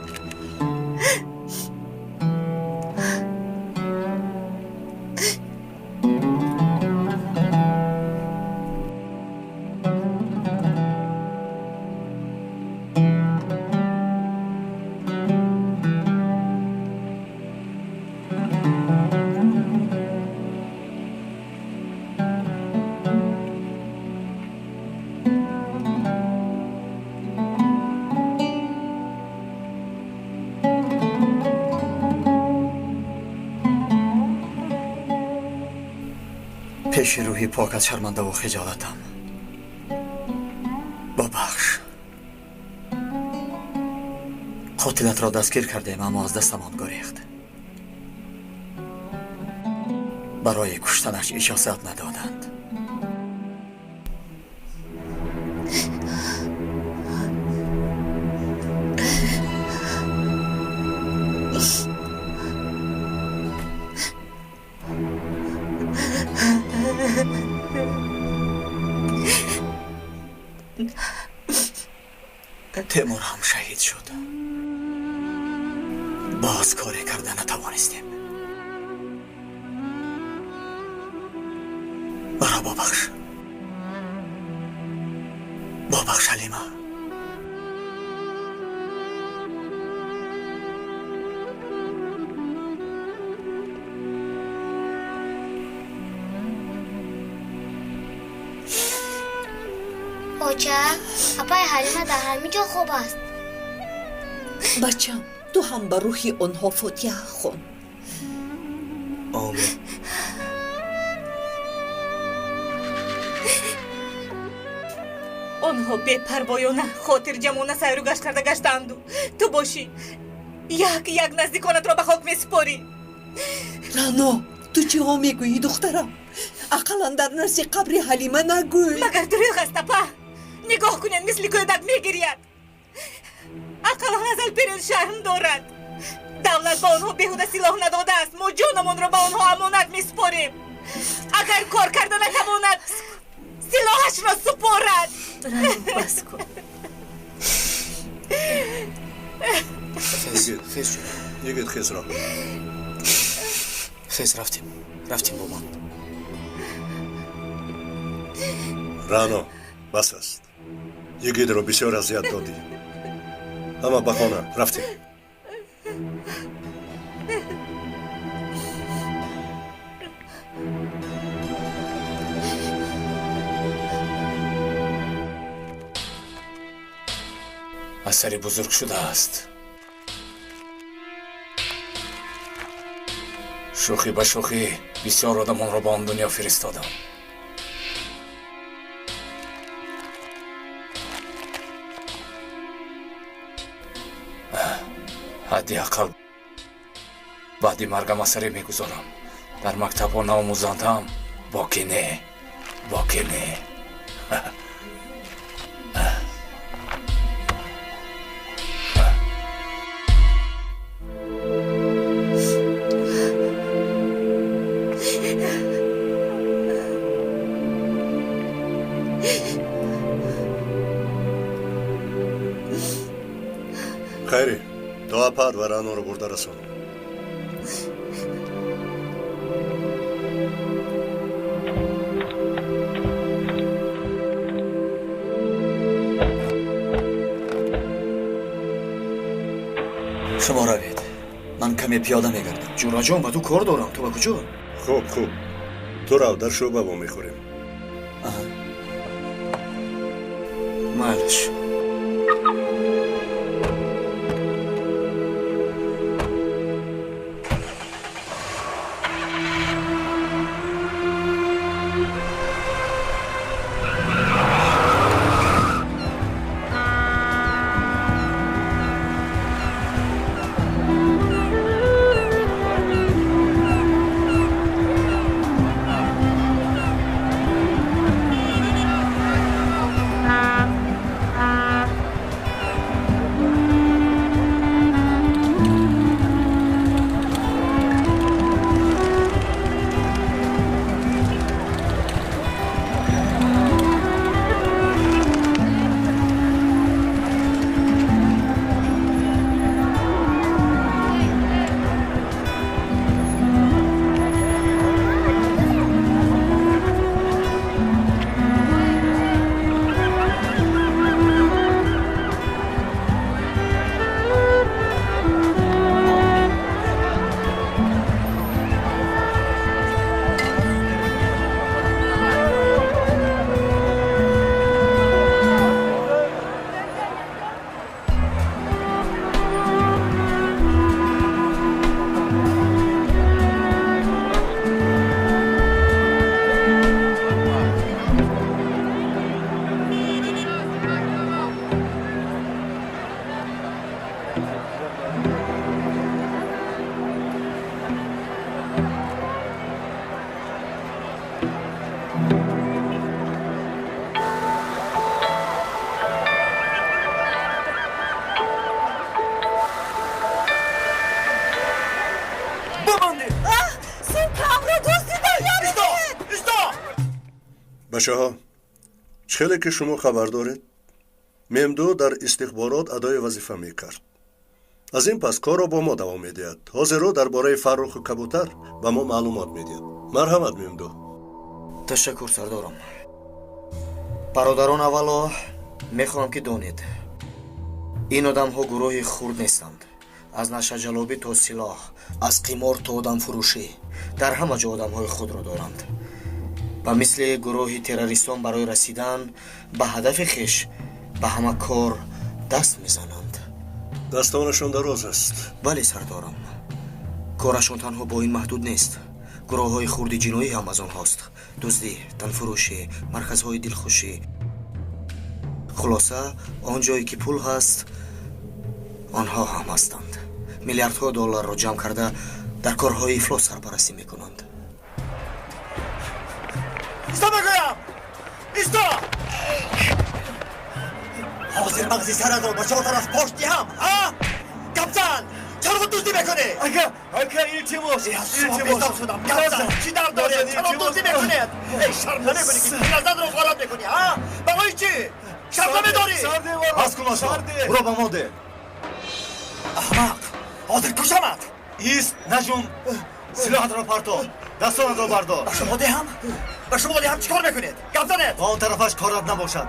[SPEAKER 3] пеши рӯҳи покат шармандаву хиҷолатам. Бубахш. Қотилатро дастгир кардем, аммо аз дастамон гурехт. Барои куштанаш иҷозат надоданд. Темур ҳам шаҳид шуд. Боз коре карда натавонистем. Маро бубахш. Бубахш, Ҳалима.
[SPEAKER 19] Оча, апаи Ҳалима дар ҳамин ҷо хоб аст.
[SPEAKER 6] Бачам, ту ҳам ба рӯҳи онҳо фотиҳа хон.
[SPEAKER 16] Омин.
[SPEAKER 5] Онҳо бепарвоёна, хотирҷамона сайру гашт карда гаштаанду ту бошӣ як як наздиконатро ба хок месупорӣ.
[SPEAKER 6] Рано, ту чиҳо мегӯӣ, духтарам? Ақаллан дар назди қабри Ҳалима нагӯй.
[SPEAKER 5] Магар дурӯғ аст, апа? Нигоҳ кунед, мисли кӯдак мегиряд. Ақаллан аз Алперин шарм дорад. Давлат ба онҳо беҳуда силоҳ надодааст. Мо ҷонамонро ба онҳо амонат месупорем. Агар кор карда натавонад, силоҳашро супорад.
[SPEAKER 7] Бас кун.
[SPEAKER 2] Хез, хез, йигит, хезро.
[SPEAKER 16] Хез, рафтем, рафтем бо ман.
[SPEAKER 2] Рано, бас аст. Йигитро бисёр азият додӣ. Ҳама ба хона, рафтем.
[SPEAKER 17] Асари бузург шудааст. Шӯхӣ ба шӯхӣ бисёр одамонро ба он дунё фиристодам. Ҳадди ақал баъди маргам асаре мегузорам. Дар мактабҳо наомӯзандам, боке не, боке не.
[SPEAKER 2] Хайри, то апад ва Раноро бурда расон.
[SPEAKER 3] Шумо равед, ман каме пиёда мегардам.
[SPEAKER 16] Ҷураҷон, ба ту кор дорам, ту ба куҷо?
[SPEAKER 2] Хуб, хуб, ту рав, дар шӯъба вомехӯрем.
[SPEAKER 16] Майлаш.
[SPEAKER 2] Бачаҳо, чӣ хеле ки шумо хабар доред, Мемду дар истихборот адои вазифа мекард. Аз ин пас корро бо мо давом медиҳад. Ҳозир ӯ дар бораи Фарруху кабутар ба мо маълумот медиҳад. Марҳамат, Мемду.
[SPEAKER 3] Ташаккур, сардорам. Бародарон, аввало мехоҳам ки донед, ин одамҳо гурӯҳи хурд нестанд. Аз нашаҷалобӣ то силоҳ, аз қимор то одамфурӯшӣ, дар ҳама ҷо одамҳои худро доранд. Ба мисли гурӯҳи террористон барои расидан ба ҳадафи хеш ба ҳама кор даст мезананд.
[SPEAKER 2] Дастонашон дароз аст.
[SPEAKER 3] Бале, сардорам. Корашон танҳо бо ин маҳдуд нест. Гурӯҳҳои хурди ҷиноӣ ҳам аз онҳост. Дуздӣ, танфурӯшӣ, марказҳои дилхушӣ. Хулоса, он ҷое ки пул ҳаст, онҳо ҳам ҳастанд. Миллиардҳо долларро ҷамъ карда дар корҳои ифлос сарпарастӣ мекунанд.
[SPEAKER 4] Исто мегӯям! Исто! Ҳозир мағзи саратро ба чор тараф пош диҳам, а? Гапзан! Чаро дуздӣ мекунӣ?
[SPEAKER 1] Ака, ака, илтимос, илтимос.
[SPEAKER 4] Шудам. Гапзан! Чӣ дард доред? Чаро дуздӣ мекунед? Эй, шарм намекунӣ ки пиразанро ғорат мекунӣ, а? Барои чӣ? Шарм намедорӣ?
[SPEAKER 8] Бас кун, Осмон. Ӯро ба мо де.
[SPEAKER 4] Аҳмақ! Ҳозир кушамат!
[SPEAKER 8] Ист, наҷум.
[SPEAKER 20] Силоҳатро партов, дастонатро бардор.
[SPEAKER 4] Ба шумо диҳам? Ба шумо диҳам, чӣ кор мекунед? Гап занед.
[SPEAKER 20] Ба он тарафаш корат набошад.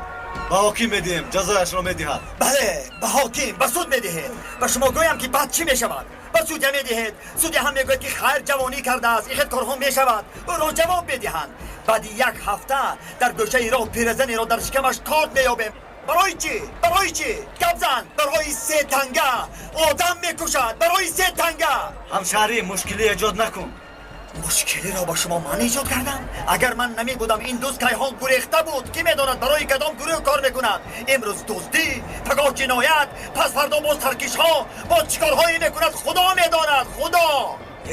[SPEAKER 20] Ба ҳоким медиҳем, ҷазояшро медиҳад.
[SPEAKER 4] Бале, ба ҳоким, ба суд медиҳед. Ба шумо гӯям ки баъд чӣ мешавад? Ба судя медиҳед. Судя ҳам мегӯяд ки хайр, ҷавонӣ кардааст, ин хел корҳо мешавад. Ӯро ҷавоб медиҳанд. Баъди як ҳафта дар гӯшаи роҳ пиразанеро дар шикамаш корд меёбем. Барои чӣ? Барои чӣ? Гап зан! Барои се танга одам мекушад. Барои се танга.
[SPEAKER 20] Ҳамшаҳрӣ, мушкилӣ эҷод накун.
[SPEAKER 4] Мушкилиро ба шумо ман эҷод кардам? Агар ман намебудам, ин дузд кайҳон гурехта буд. Кӣ медонад барои кадом гурӯҳ кор мекунад? Имрӯз дуздӣ, пагоҳ ҷиноят, пас фардо боз таркишҳо, боз чӣ корҳое мекунад, Худо медонад, Худо.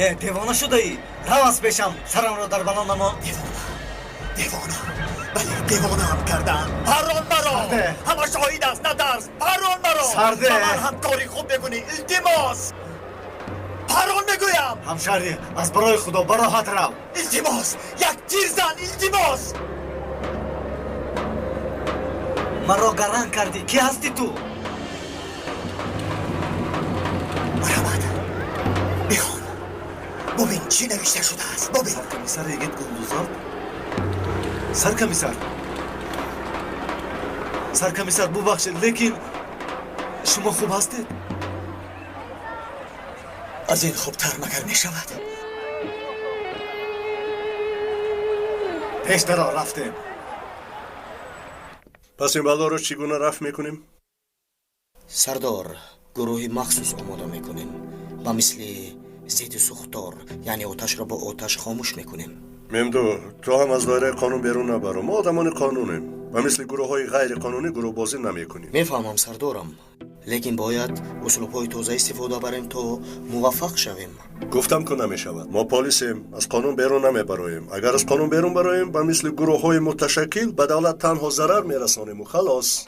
[SPEAKER 20] Э, девона шудаӣ? Рав аз пешам, сарамро дар бало намо.
[SPEAKER 4] Девона, девона, бале, девонаам кардам. Паррон маро, ҳама шоҳид аст, натарс. Паррон маро.
[SPEAKER 20] Сарде.
[SPEAKER 4] Ба ман ҳам кори хуб мекунӣ, илтимос. Паррон мегӯям.
[SPEAKER 20] Ҳамшаҳрӣ, аз барои Худо ба роҳат рав.
[SPEAKER 4] Илтимос, як тир зан, илтимос.
[SPEAKER 20] Маро гаранг кардӣ, кӣ ҳастӣ ту?
[SPEAKER 4] Марҳамат, бихон, бубин чӣ навишта шудааст, бубин.
[SPEAKER 20] Саркомиссар Йигит Гундузов? Саркомиссар, саркомиссар, бубахшед, лекин шумо хуб ҳастед?
[SPEAKER 4] Аз ин хубтар магар мешавад?
[SPEAKER 20] Пеш даро, рафтем.
[SPEAKER 2] Пас ин балоро чӣ гуна рафъ мекунем?
[SPEAKER 16] Сардор, гурӯҳи махсус омода мекунем. Ба мисли зидди сӯхтор, яъне оташро бо оташ хомӯш мекунем.
[SPEAKER 2] Мемду, ту ҳам аз доираи қонун берун набаро. Мо одамони қонунем. Ба мисли гурӯҳҳои ғайриқонунӣ гурӯҳбозӣ намекунем.
[SPEAKER 16] Мефаҳмам, сардорам, лекин бояд услубҳои тоза истифода барем то муваффақ шавем.
[SPEAKER 2] Гуфтам ку намешавад. Мо полисем, аз қонун берун намебароем. Агар аз қонун берун бароем, ба мисли гурӯҳҳои муташаккил ба давлат танҳо зарар мерасонему халос.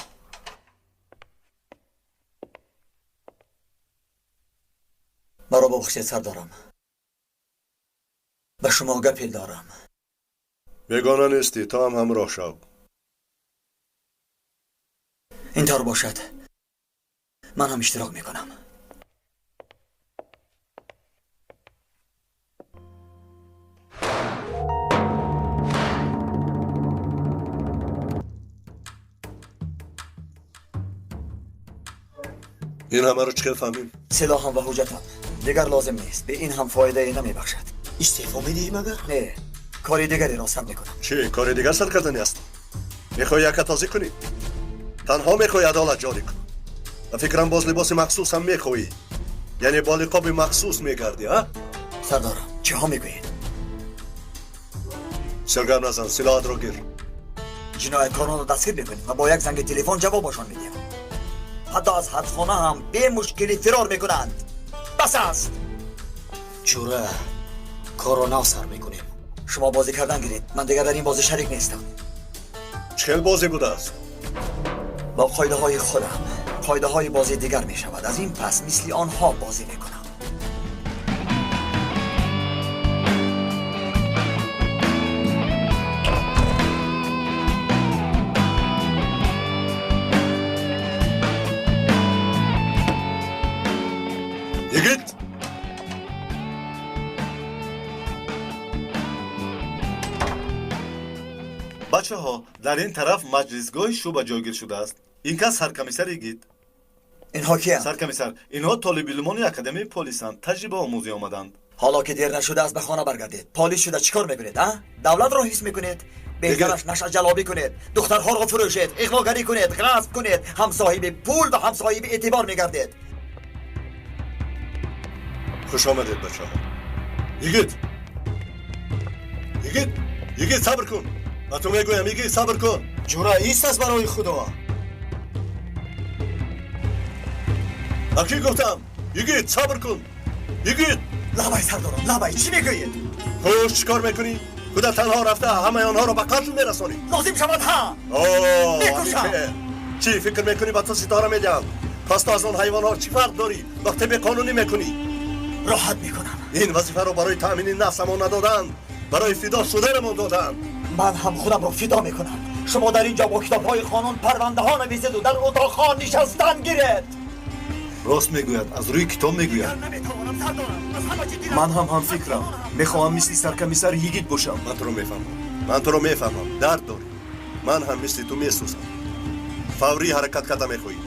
[SPEAKER 4] Маро бубахшед, сардорам, ба шумо гапе дорам.
[SPEAKER 2] Бегона нестӣ, то ҳам ҳамроҳ шав.
[SPEAKER 4] Ин тавр бошад, ман ҳам иштирок мекунам.
[SPEAKER 2] Ин ҳамаро чӣ хел фаҳмим?
[SPEAKER 4] Силоҳам ва ҳуҷҷатам дигар лозим нест. Бе ин ҳам фоидае намебахшад.
[SPEAKER 16] Истеъфо медиҳӣ магар?
[SPEAKER 4] Не, кори дигареро сар мекунам.
[SPEAKER 2] Чӣ кори дигар сар кардани аст? Мехоҳӣ якатозӣ кунӣ? Танҳо мехоҳӣ адолат ҷорӣ кунӣ. Ба фикрам боз либоси махсус ҳам мехоҳӣ, яъне бо лиқоби махсус мегардӣ, а?
[SPEAKER 4] Сардорам, чиҳо мегӯед?
[SPEAKER 2] Сиргам назан, силоҳатро гир.
[SPEAKER 4] Ҷинояткоронро дастгир мекунем ва бо як занги телефон ҷавобашон медиҳем. Ҳатто аз ҳабсхона ҳам бемушкилӣ фирор мекунанд. Бас аст.
[SPEAKER 16] Ҷура, корро нав сар мекунем.
[SPEAKER 4] Шумо бозӣ кардан гиред, ман дигар дар ин бозӣ шарик нестам.
[SPEAKER 2] Чӣ хел бозӣ будааст?
[SPEAKER 4] Бо қоидаҳои худам. Қоидаҳои бозӣ дигар мешавад. Аз ин пас мисли онҳо бозӣ мекунам.
[SPEAKER 2] Йигит!
[SPEAKER 20] Бачаҳо, дар ин тараф маҷлисгоҳи шӯъба ҷойгир шудааст. Ин кас саркомиссар Йигит.
[SPEAKER 4] Инҳо киянд?
[SPEAKER 20] Саркомиссар, инҳо толибилмони академияи полисанд, таҷрибаомӯзӣ омаданд.
[SPEAKER 4] Ҳоло ки дер нашудааст, ба хона баргардед. Полис шуда чӣ кор мекунед, а? Давлатро ҳис мекунед? Беҳтараш нашъаҷалобӣ кунед, духтарҳоро фурӯшед, иғвогарӣ кунед, ғасб кунед, ҳам соҳиби пул ва ҳам соҳиби эътибор мегардед.
[SPEAKER 2] Хуш омадед, бачаҳо. Йигит! Йигит! Йигит, сабр кун! Ба ту мегӯям, Йигит, сабр кун!
[SPEAKER 1] Ҷура, ист аз барои Худо.
[SPEAKER 2] Ба кӣ гуфтам? Йигит, сабр кун! Йигит!
[SPEAKER 4] Лабай, сардорам, лабай, чӣ мегӯед?
[SPEAKER 2] Хуш, чӣ кор мекунӣ? Худа танҳо рафта ҳамаи онҳоро ба қатл мерасонӣ.
[SPEAKER 4] Лозим шавад, ҳа! Мекушам!
[SPEAKER 2] Чӣ фикр мекунӣ, ба ту ситора медиҳам? Пас ту аз он ҳайвонҳо чӣ фарқ дорӣ вақте беқонунӣ мекунӣ?
[SPEAKER 4] Роҳат мекунам.
[SPEAKER 2] Ин вазифаро барои таъмини нафсамон надоданд, барои фидо шуданамон доданд.
[SPEAKER 4] Ман ҳам худамро фидо мекунам. Шумо дар ин ҷо бо китобҳои қонун парвандаҳо нависеду дар утоқҳо нишастан гиред.
[SPEAKER 20] Рост мегӯяд, аз рӯи китоб мегӯяд.
[SPEAKER 1] Ман ҳам ҳамфикрам. Мехоҳам мисли саркомиссар Йигит бошам.
[SPEAKER 2] Ман туро мефаҳмам. Ман туро мефаҳмам. Дард дорӣ. Ман ҳам мисли ту месӯзам. Фаврӣ ҳаракат карда мехоҳӣ.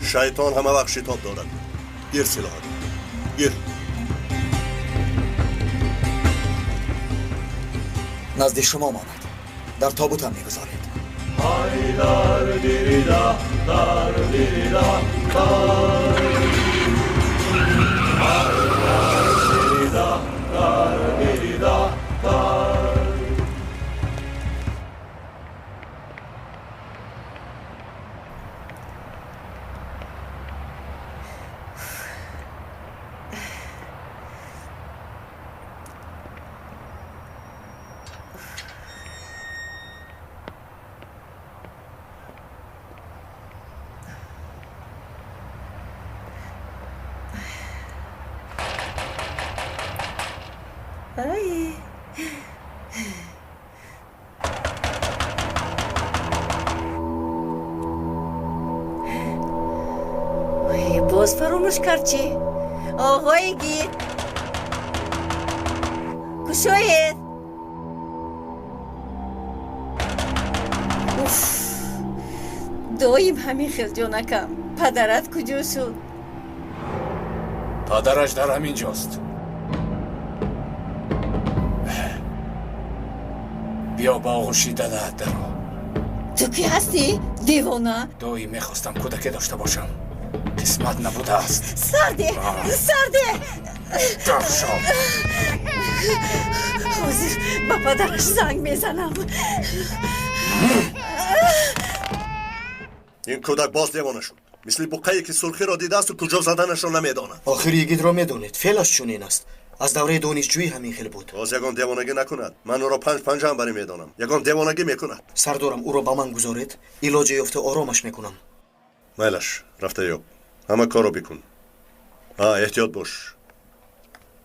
[SPEAKER 2] Шайтон ҳама вақт шитоб дорад. Гир силоҳат. Гир.
[SPEAKER 4] Назди шумо монад. Дар тобутам мегузоред.
[SPEAKER 13] Ай. Ой, боз фаромӯш кард чӣ? Оғои Йигит, кушоед. Уф, доим ҳамин хел ҷонакам. Падарат куҷо шуд?
[SPEAKER 17] Падараш дар ҳамин ҷост. Биё ба оғӯши дадаат даро.
[SPEAKER 13] Ту кӣ ҳастӣ, девона?
[SPEAKER 17] Доим мехостам кӯдаке дошта бошам. Қисмат набудааст.
[SPEAKER 13] Сарде, сарде.
[SPEAKER 17] Даршо.
[SPEAKER 13] Ҳозир ба падараш занг мезанам.
[SPEAKER 2] Ин кӯдак боз девона шуд. Мисли буққае ки сурхиро дидаасту куҷо заданашро намедонад.
[SPEAKER 16] Охир Йигитро медонед, феълаш чунин аст. Аз давраи донишҷӯӣ ҳамин хел буд.
[SPEAKER 2] Боз ягон девонагӣ накунад. Ман ӯро панҷ панҷаам барӣ медонам. Ягон девонагӣ мекунад.
[SPEAKER 16] Сардорам, ӯро ба ман гузоред. Илоҷе ёфта оромаш мекунам.
[SPEAKER 2] Майлаш, рафта ёб. Ҳама корро бикун. Эҳтиёт бош.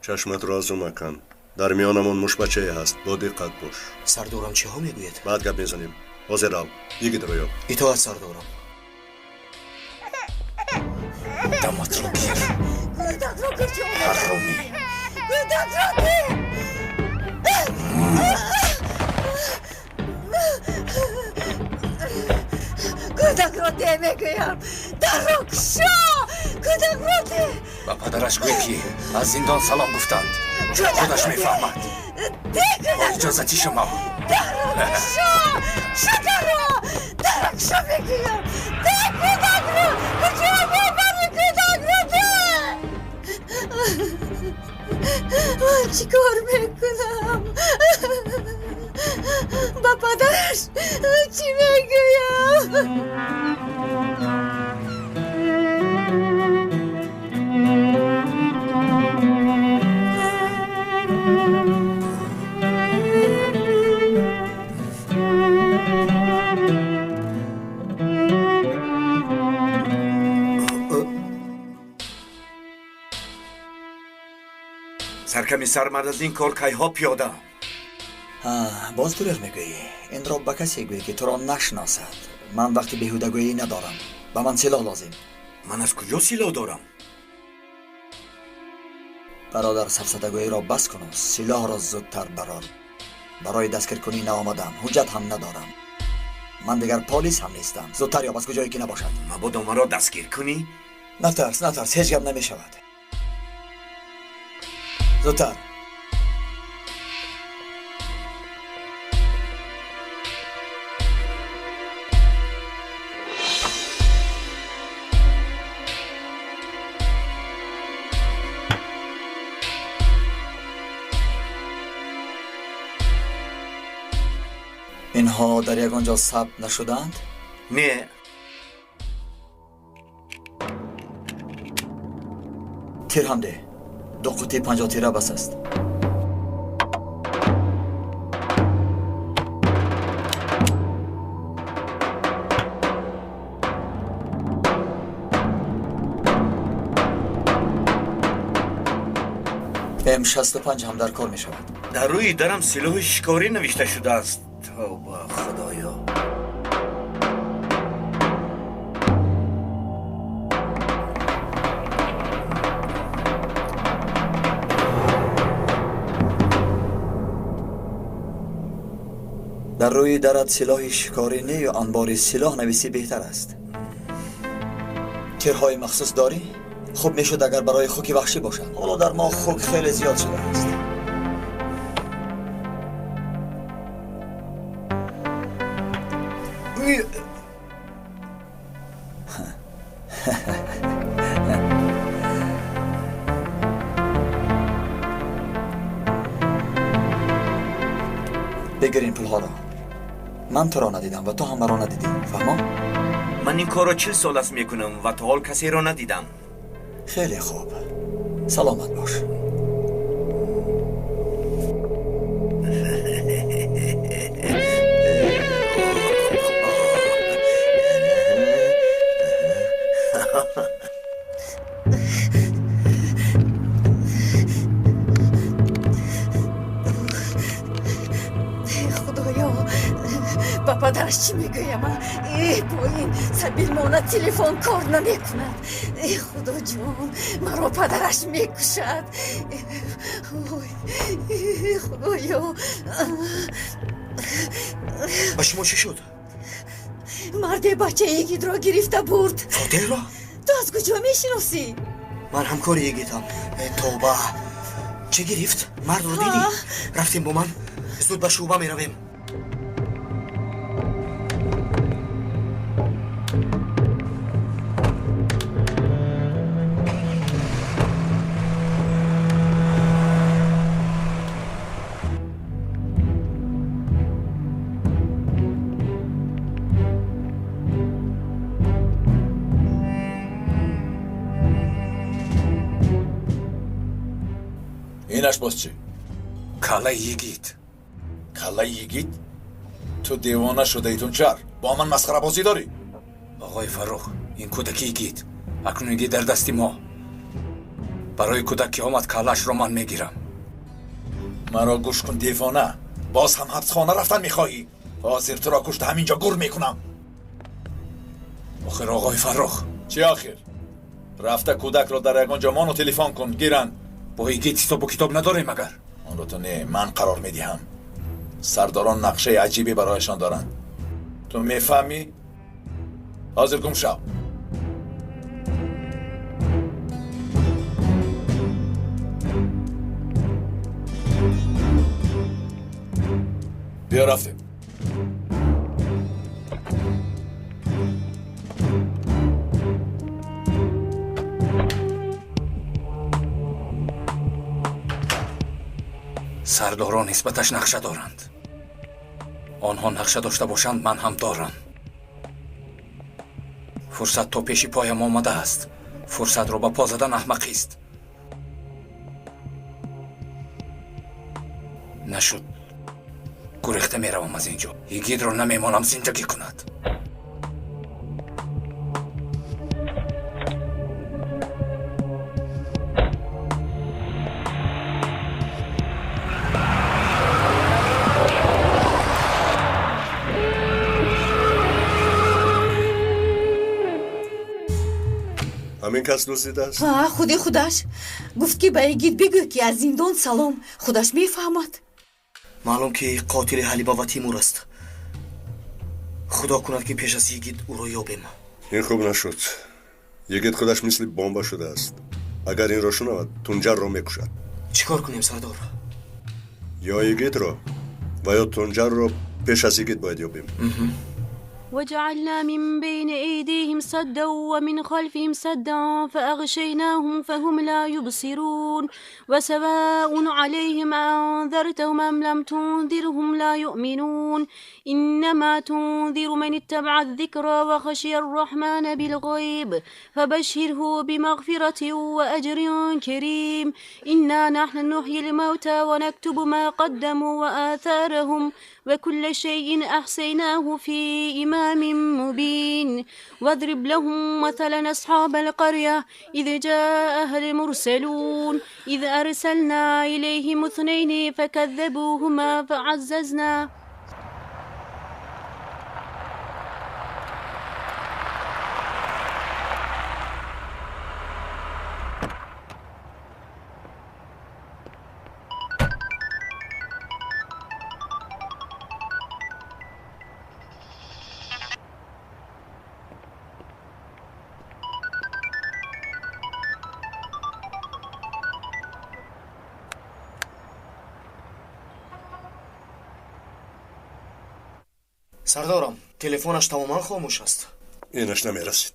[SPEAKER 2] Чашматро аз ӯ макан. Дар миёнамон мушбачае ҳаст. Бо диққат бош.
[SPEAKER 16] Сардорам, чиҳо мегӯед?
[SPEAKER 2] Баъд гап мезанем. Ҳозир рав. Йигитро ёб.
[SPEAKER 16] Итоат, сардорам.
[SPEAKER 17] Даматро гир.
[SPEAKER 13] Кӯдакро куҷо?
[SPEAKER 17] Ҳаромӣ.
[SPEAKER 13] Кӯдакро гир. Кӯдакро де мегӯям. Дарро кушо. Кӯдакро де.
[SPEAKER 17] Ба падараш гӯй ки аз зиндон салом гуфтанд. Худаш мефаҳмад. Бо иҷозати шумо.
[SPEAKER 13] Дарро кушо. Кушо дарро. Дарро кушо мегӯям. Де кӯдакро. Куҷо мебарӣ кӯдакро де? Ман чӣ кор мекунам? Ба падараш чӣ мегӯям?
[SPEAKER 18] Саркомиссар, ман аз ин кор кайҳо пиёдаам.
[SPEAKER 4] Боз дурӯғ мегӯӣ. Инро ба касе гӯй ки туро нашиносад. Ман вақти беҳудагӯӣ надорам. Ба ман силоҳ лозим.
[SPEAKER 18] Ман аз куҷо силоҳ дорам?
[SPEAKER 4] Бародар, сафсатагӯиро бас куну силоҳро зудтар барор. Барои дастгиркунӣ наомадам, ҳуҷҷат ҳам надорам. Ман дигар полис ҳам нестам. Зудтар ёб, аз куҷое ки набошад.
[SPEAKER 18] Мабодо маро дастгир кунӣ?
[SPEAKER 4] Натарс, натарс, ҳеҷ гап намешавад. Зудтар. Инҳо дар ягон ҷо сабт нашуданд?
[SPEAKER 18] Не.
[SPEAKER 4] Тир ҳам деҳ. Ду қутии 50 тира бас аст. М65 ҳам дар кор мешавад.
[SPEAKER 18] Дар рӯи дарам силоҳи шикорӣ навишта шудааст. Тавба, худоё.
[SPEAKER 3] Дар рӯи дарат силоҳи шикорӣ не ё анбори силоҳ нависӣ беҳтар аст. Тирҳои махсус дорӣ? Хуб мешуд агар барои хуки ваҳшӣ бошад. Ҳоло дар мо хук хеле зиёд шудааст. Бигир ин пулҳоро. Ман туро надидам ва ту ҳам маро надидӣ. Фаҳмо?
[SPEAKER 21] Ман ин корро 40 сол аст мекунам ва то ҳол касеро надидам.
[SPEAKER 3] Хеле хуб. Саломат бош.
[SPEAKER 5] Ба падараш чӣ мегӯям? Э, бо ин сабилмона телефон кор намекунад. Э, худоҷон, маро падараш мекушад. Ой, худоё.
[SPEAKER 16] Ба шумо чӣ шуд?
[SPEAKER 5] Марде бачаи Игидро гирифта бурд.
[SPEAKER 16] Фотеҳро?
[SPEAKER 5] Ту аз куҷо мешиносӣ?
[SPEAKER 16] Ман ҳамкори Игидам. Тавба. Чӣ гирифт? Мардро дидӣ? Рафтем бо ман. Зуд ба шӯъба меравем.
[SPEAKER 8] Инаш боз чӣ?
[SPEAKER 17] Каллаи йигит.
[SPEAKER 8] Каллаи йигит? Ту девона шудаи, Тунчар. Бо ман масхарабозӣ дорӣ?
[SPEAKER 17] Оғои Фаррух, ин кӯдаки йигит. Акнун йигит дар дасти мо. Барои кӯдак ки омад, каллаашро ман мегирам.
[SPEAKER 8] Маро гӯш кун, девона. Боз ҳам ҳабсхона рафтан мехоҳӣ? Ҳозир туро кушта ҳамин ҷо гур мекунам.
[SPEAKER 17] Охир, оғои Фаррух.
[SPEAKER 8] Чӣ охир? Рафта кӯдакро дар ягон ҷо мону телефон кун, гиранд.
[SPEAKER 17] Бо йигит ҳисобу китоб надорем агар?
[SPEAKER 8] Онро ту не, ман қарор медиҳам. Сардорон нақшаи аҷибе барояшон доранд. Ту мефаҳмӣ? Ҳозир гум шав. Биё рафтем.
[SPEAKER 17] Сардорон нисбаташ нақша доранд. Онҳо нақша дошта бошанд, ман ҳам дорам. Фурсат то пеши поям омадааст. Фурсатро ба по задан аҳмақист. Нашуд, гурехта меравам аз ин ҷо. Йигитро намемонам зиндагӣ кунад.
[SPEAKER 2] Ҳамин кас дуздидааст?
[SPEAKER 5] Ҳа, худи худаш. Гуфт ки ба Игит бигӯ ки аз зиндон салом. Худаш мефаҳмад.
[SPEAKER 16] Маълум ки қотили Ҳалима ва Тимур аст. Худо кунад ки пеш аз Йигит ӯро ёбем.
[SPEAKER 2] Ин хуб нашуд. Йигит худаш мисли бомба шудааст. Агар инро шунавад, Тунҷарро мекушад.
[SPEAKER 16] Чӣ кор кунем, сардор?
[SPEAKER 2] Ё Йигитро ва ё Тунҷарро пеш аз Йигит бояд ёбем.
[SPEAKER 22] وجعلنا من بين أيديهم سدا ومن خلفهم سدا فأغشيناهم فهم لا يبصرون وسواء عليهم أنذرتهم أم لم تنذرهم لا يؤمنون إنما تنذر من اتبع الذكر وخشي الرحمن بالغيب فبشره بمغفرة وأجر كريم إنا نحن نحيي الموتى ونكتب ما قدموا وآثارهم وكل شيء أحصيناه في إمام مبين واضرب لهم مثلا أصحاب القرية إذ جاءها المرسلون إذ أرسلنا إليهم اثنين فكذبوهما فعززنا.
[SPEAKER 16] Сардорам, телефонаш тамоман хомӯш аст.
[SPEAKER 2] Инаш намерасид.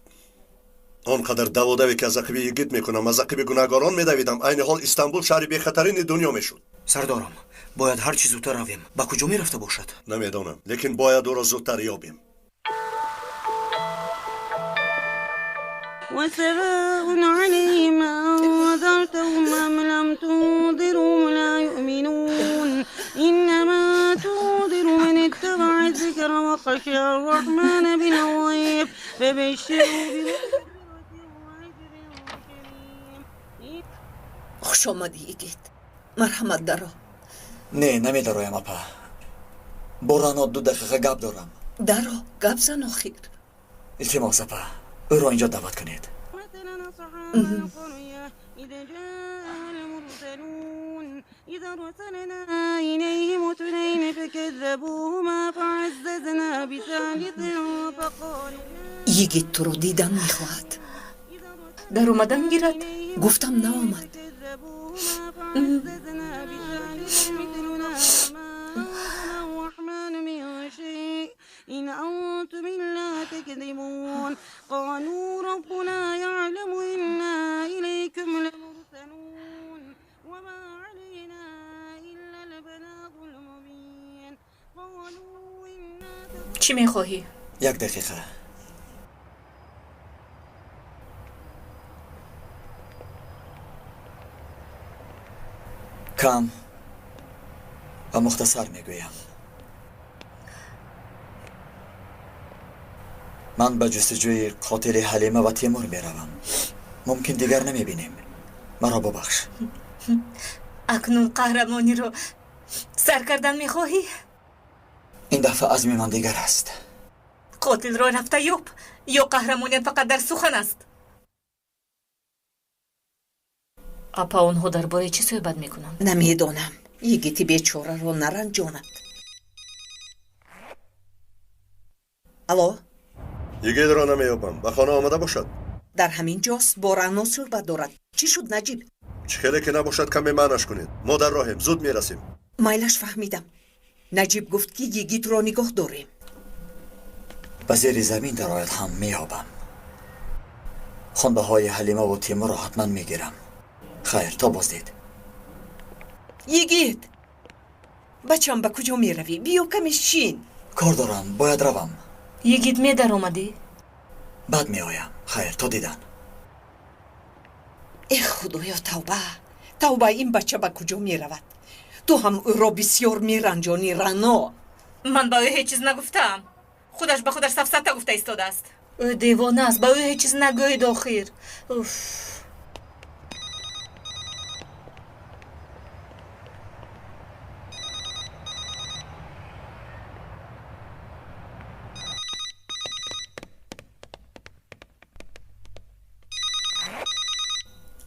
[SPEAKER 2] Он қадар даводаве ки аз ақиби йигит мекунам, аз ақиби гунаҳгорон медавидам, айни ҳол Истанбул шаҳри бехатарини дунё мешуд.
[SPEAKER 16] Сардорам, бояд ҳарчи зудтар равем. Ба куҷо мерафта бошад?
[SPEAKER 2] Намедонам, лекин бояд ӯро зудтар ёбем.
[SPEAKER 9] وسواء عليهم أنذرتهم أم لم تنذرهم لا يؤمنون إنما تنذر من اتبع الذكر وخشي الرحمن بالغيب فبشره
[SPEAKER 6] Хуш омадӣ, йигит. Марҳамат, даро.
[SPEAKER 3] Не, намедароям, апа. Бо Рано 2 дақиқа гап дорам.
[SPEAKER 6] Даро, гап зан охир.
[SPEAKER 3] Илтимос, апа, ӯро инҷо даъват кунед.
[SPEAKER 6] Йигит туро дидан мехоҳад.
[SPEAKER 7] Даромадан гирад?
[SPEAKER 6] Гуфтам, наомад.
[SPEAKER 9] إن أنتم إلا تكذبون قالوا ربنا يعلم إنا إليكم لمرسلون وما علينا إلا البلاغ المبين قالوا إنا
[SPEAKER 7] Чӣ мехоҳӣ?
[SPEAKER 3] Як дақиқа. Кам ва мухтасар мегӯям. Ман ба ҷустуҷӯи қотили Ҳалима ва Темур меравам. Мумкин дигар намебинем. Маро бубахш.
[SPEAKER 5] Акнун қаҳрамониро сар кардан мехоҳӣ?
[SPEAKER 3] Ин дафъа азми ман дигар аст.
[SPEAKER 5] Қотилро рафта ёб, ё қаҳрамоният фақат дар сухан аст?
[SPEAKER 7] Апа, онҳо дар бораи чӣ суҳбат мекунанд?
[SPEAKER 6] Намедонам. Йигити бечораро наранҷонад. Алло?
[SPEAKER 2] Йигитро намеёбам. Ба хона омада бошад?
[SPEAKER 6] Дар ҳамин ҷост, бо Рано суҳбат дорад. Чӣ шуд, Наҷиб?
[SPEAKER 2] Чӣ хеле ки набошад, каме маънаш кунед. Мо дар роҳем, зуд мерасем.
[SPEAKER 6] Майлаш, фаҳмидам. Наҷиб гуфт, ки йигитро нигоҳ дорем.
[SPEAKER 3] Ба зери замин дарояд ҳам меёбам. Хонбаҳои Ҳалимаву Темурро ҳатман мегирам. Хайр, то боздид.
[SPEAKER 6] Йигит, бачам, ба куҷо меравӣ? Биё, каме шин.
[SPEAKER 3] Кор дорам, бояд равам.
[SPEAKER 7] Йигит, медаромадӣ?
[SPEAKER 3] Баъд меоям. Хайр, то дидан.
[SPEAKER 6] Э, худоё, тавба, тавба, ин бача ба куҷо меравад? Ту ҳам ӯро бисёр меранҷонӣ, Рано.
[SPEAKER 5] Ман ба ӯ ҳеҷ чиз нагуфтаам. Худаш ба худаш сафсата гуфта истодааст.
[SPEAKER 7] Ӯ девона аст, ба ӯ ҳеҷ чиз нагӯед охир. Уф.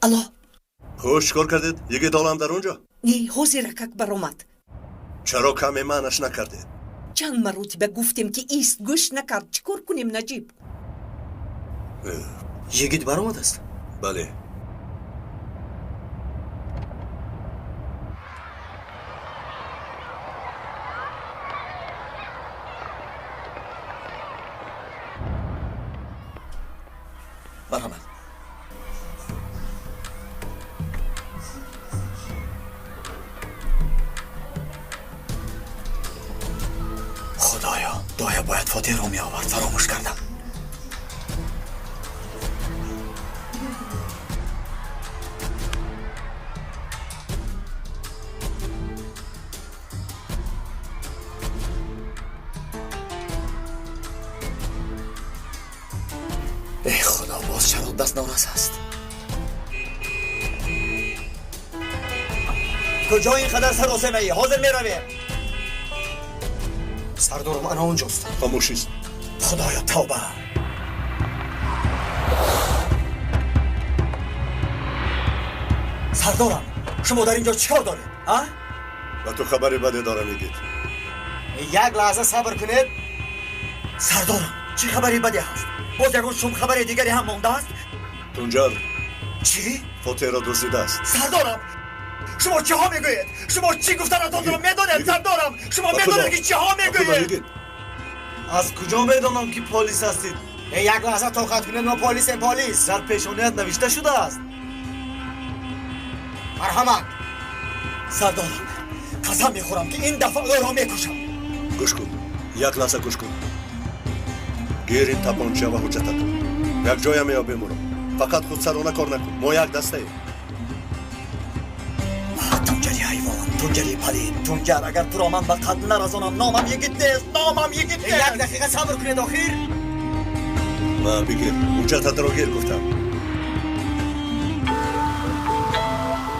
[SPEAKER 6] Алло.
[SPEAKER 2] Хуш, чӣ кор кардед? Йигит ҳолам дар он ҷо?
[SPEAKER 6] Не, ҳозир акак баромад.
[SPEAKER 2] Чаро каме маънаш накардед?
[SPEAKER 6] Чанд маротиба гуфтем, ки ист, гӯш накард. Чӣ кор кунем, Наҷиб?
[SPEAKER 16] Йигит баромадааст?
[SPEAKER 2] Бале.
[SPEAKER 3] Марҳамат. Худоё, доя бояд Фотиҳро меовард, фаромӯш кардам. Эй худо, боз чаро даст норас аст?
[SPEAKER 4] Куҷо ин қадар саросемаӣ? Ҳозир меравем.
[SPEAKER 16] Сардорам, ана он ҷост.
[SPEAKER 2] Хомӯшист.
[SPEAKER 3] Худоё, тавба.
[SPEAKER 4] Сардорам, шумо дар ин ҷо чӣ кор доред, а?
[SPEAKER 2] Ба ту хабари баде дорам, йигит.
[SPEAKER 16] Як лаҳза сабр кунед.
[SPEAKER 4] Сардорам, чӣ хабари баде ҳаст? Боз ягон шумхабари дигаре ҳам мондааст?
[SPEAKER 2] Тунҷар.
[SPEAKER 4] Чӣ?
[SPEAKER 2] Фотиҳро дуздидааст.
[SPEAKER 4] Сардорам, шумо чиҳо мегӯед? Шумо чӣ гуфтанатонро медонед, сардорам? Шумо медонед, ки чиҳо мегӯед?
[SPEAKER 20] Аз куҷо медонам ки полис ҳастед?
[SPEAKER 4] Як лаҳза тоқат кунед, мо полисем, полис.
[SPEAKER 20] Дар пешоният навишта шудааст.
[SPEAKER 4] Марҳамат. Сардорам, қасам мехӯрам ки ин дафъа ӯро мекушам.
[SPEAKER 2] Гӯш кун, як лаҳза гӯш кун. Гир ин тапонча ва ҳуҷҷататро. Як ҷоя меёбем ӯро. Фақат худсарона кор накун. Мо як дастаем.
[SPEAKER 4] Тунҷари ҳайвон, Тунҷари палид, Тунҷар, агар туро ман ба қатл нарасонам, номам йигит нест, номам йигит нест.
[SPEAKER 16] Як дақиқа сабр кунед охир.
[SPEAKER 2] Ма бигир, ҳуҷҷататро гир гуфтам.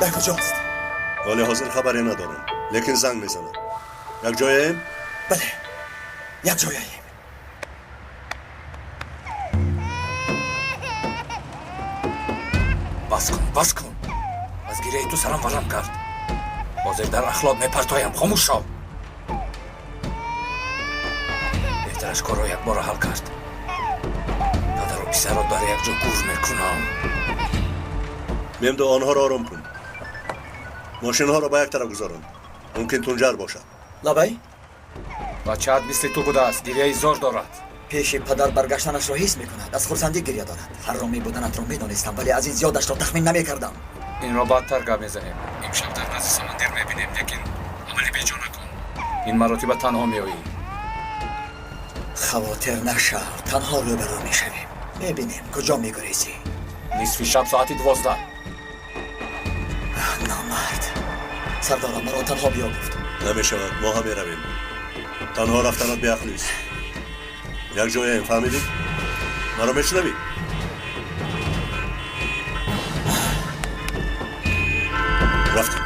[SPEAKER 4] Дар куҷост?
[SPEAKER 2] Ҳоли ҳозир хабаре надорам, лекин занг мезанам. Як ҷояем?
[SPEAKER 4] Бале, як ҷояем.
[SPEAKER 17] Бас кун, бас кун. Аз гиряи ту сарам варам кард. Ҳозир дар ахлот мепартоям, хомӯш шав. Беҳтараш корро якбора ҳал кард. Падару писарро дар як ҷо гур мекунам.
[SPEAKER 2] Мемдо, онҳоро ором кун. Мошинҳоро ба як тараф гузорон. Мумкин Тунҷар бошад.
[SPEAKER 4] Лабай?
[SPEAKER 17] Бачаат мисли ту будааст, гиряи зор дорад.
[SPEAKER 4] Пеши падар баргаштанашро ҳис мекунад, аз хурсандӣ гиря дорад. Ҳарромӣ буданатро медонистам, вале аз ин зиёдашро тахмин намекардам.
[SPEAKER 17] Инро баъдтар гап мезанем. Имшаб дар назди Самандир мебинем, лекин амали беҷо накун. Ин маротиба танҳо меоӣ.
[SPEAKER 4] Хавотир нашав, танҳо рӯбарӯ мешавем. Мебинем куҷо мегурезӣ.
[SPEAKER 17] Нисфи шаб соати 12.
[SPEAKER 4] Номард. Сардорам маро танҳо биё гуфт.
[SPEAKER 2] Намешавад, мо ҳам меравем. Танҳо рафтанат беақлист. Як ҷояем, фаҳмидӣ? Маро мешунавӣ? Рафтем.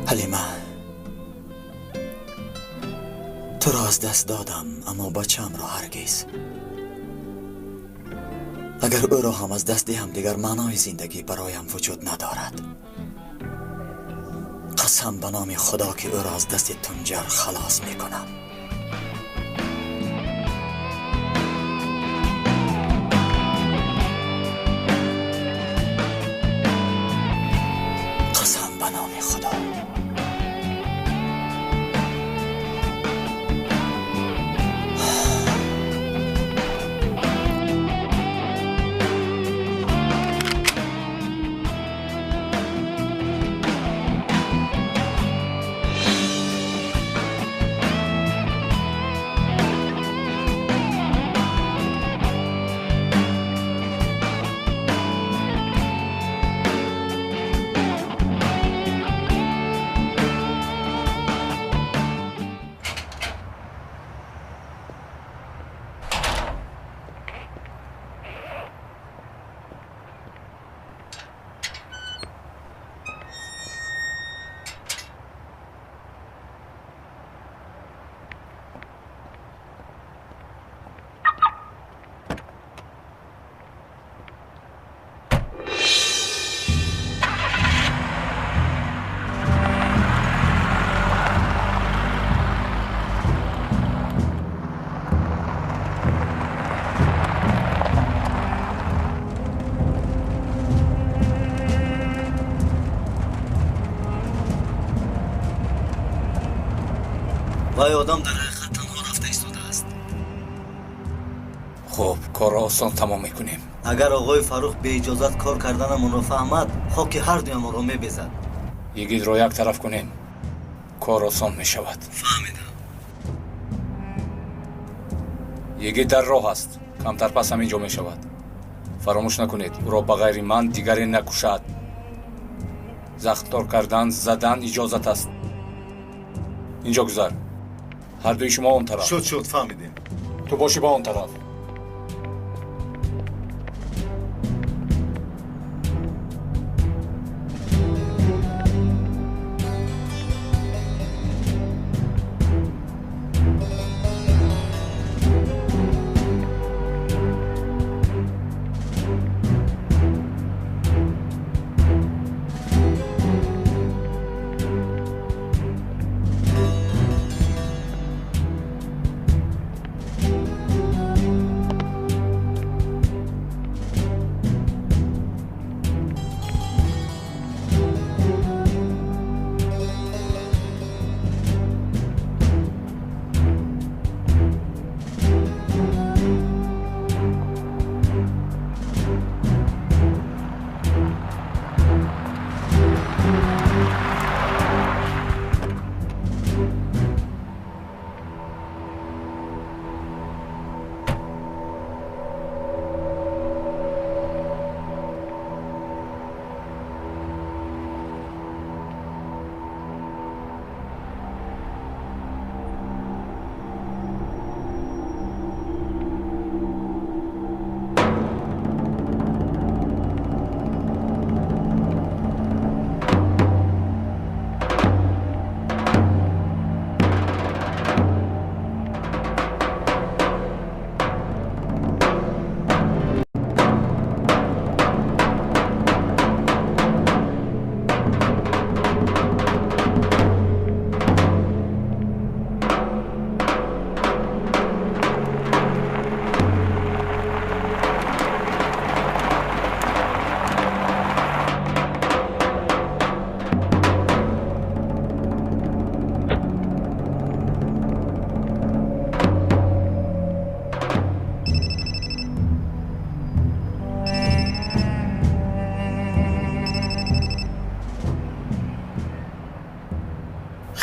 [SPEAKER 4] Ҳалима, туро аз даст додам, аммо бачаамро ҳаргиз. Агар ӯро ҳам аз даст диҳам, дигар маънои зиндагӣ бароям вуҷуд надорад. Қасам ба номи Худо ки ӯро аз дасти Тунҷар халос мекунам. Қасам ба номи Худо.
[SPEAKER 16] Вай одам дар ҳақиқат танҳо рафта истодааст.
[SPEAKER 17] Хуб, корро осон тамом мекунем.
[SPEAKER 16] Агар оғои Фаррух беиҷозат кор карданамонро фаҳмад, хоки ҳар дуямонро мебезад.
[SPEAKER 17] Йигитро як тараф кунем, кор осон мешавад.
[SPEAKER 16] Фаҳмидам.
[SPEAKER 17] Йигит дар роҳ аст, камтар пас ҳамин ҷо мешавад. Фаромӯш накунед, ӯро ба ғайри ман дигаре накушад. Захмдор кардан, задан иҷозат аст. Инҷо гузар. Ҳардуи шумо он тараф.
[SPEAKER 20] Шуд, шуд, фаҳмидем.
[SPEAKER 17] Ту бошӣ ба он тараф.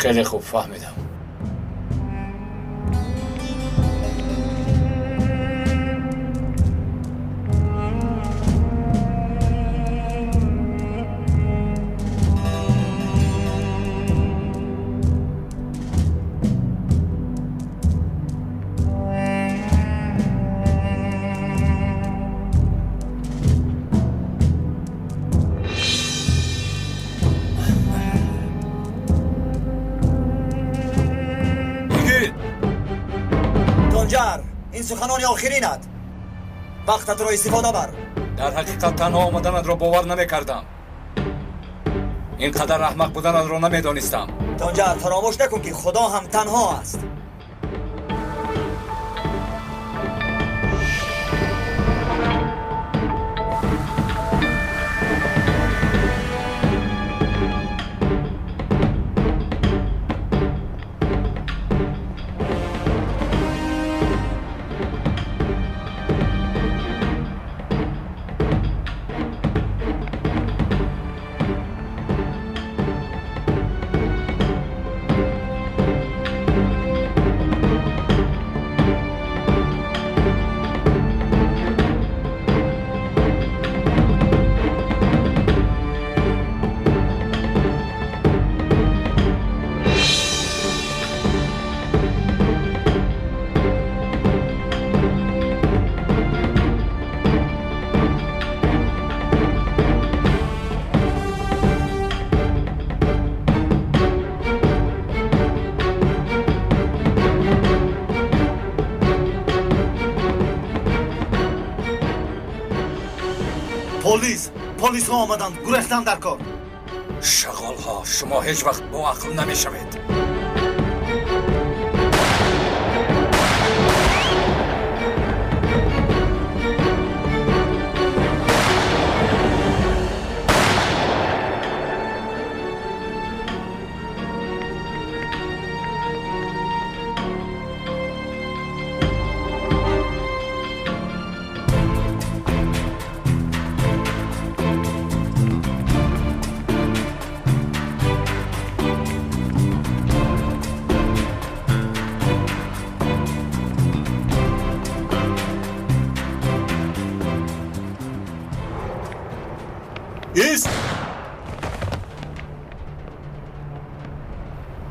[SPEAKER 17] Хеле хуб фаҳмидам.
[SPEAKER 4] Ин суханони охиринат. Вақтатро истифода бар.
[SPEAKER 17] Дар ҳақиқат танҳо омаданатро бовар намекардам. Ин қадар аҳмақ буданатро намедонистам.
[SPEAKER 4] Тунҷар, фаромӯш накун ки Худо ҳам танҳо аст.
[SPEAKER 20] Полисҳо омаданд, гурехтан дар кор.
[SPEAKER 17] Шағолҳо, шумо ҳеҷ вақт бо ақл намешавед.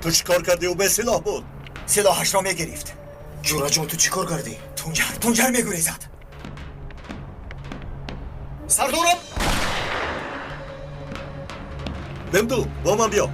[SPEAKER 2] Ту чӣ кор кардӣ? Ӯ бесилоҳ буд.
[SPEAKER 4] Силоҳашро мегирифт.
[SPEAKER 16] Ҷураҷон, ту чӣ кор кардӣ?
[SPEAKER 4] Тунҷар, Тунҷар мегурезад.
[SPEAKER 2] Сардорам! Мемду, бо ман биё.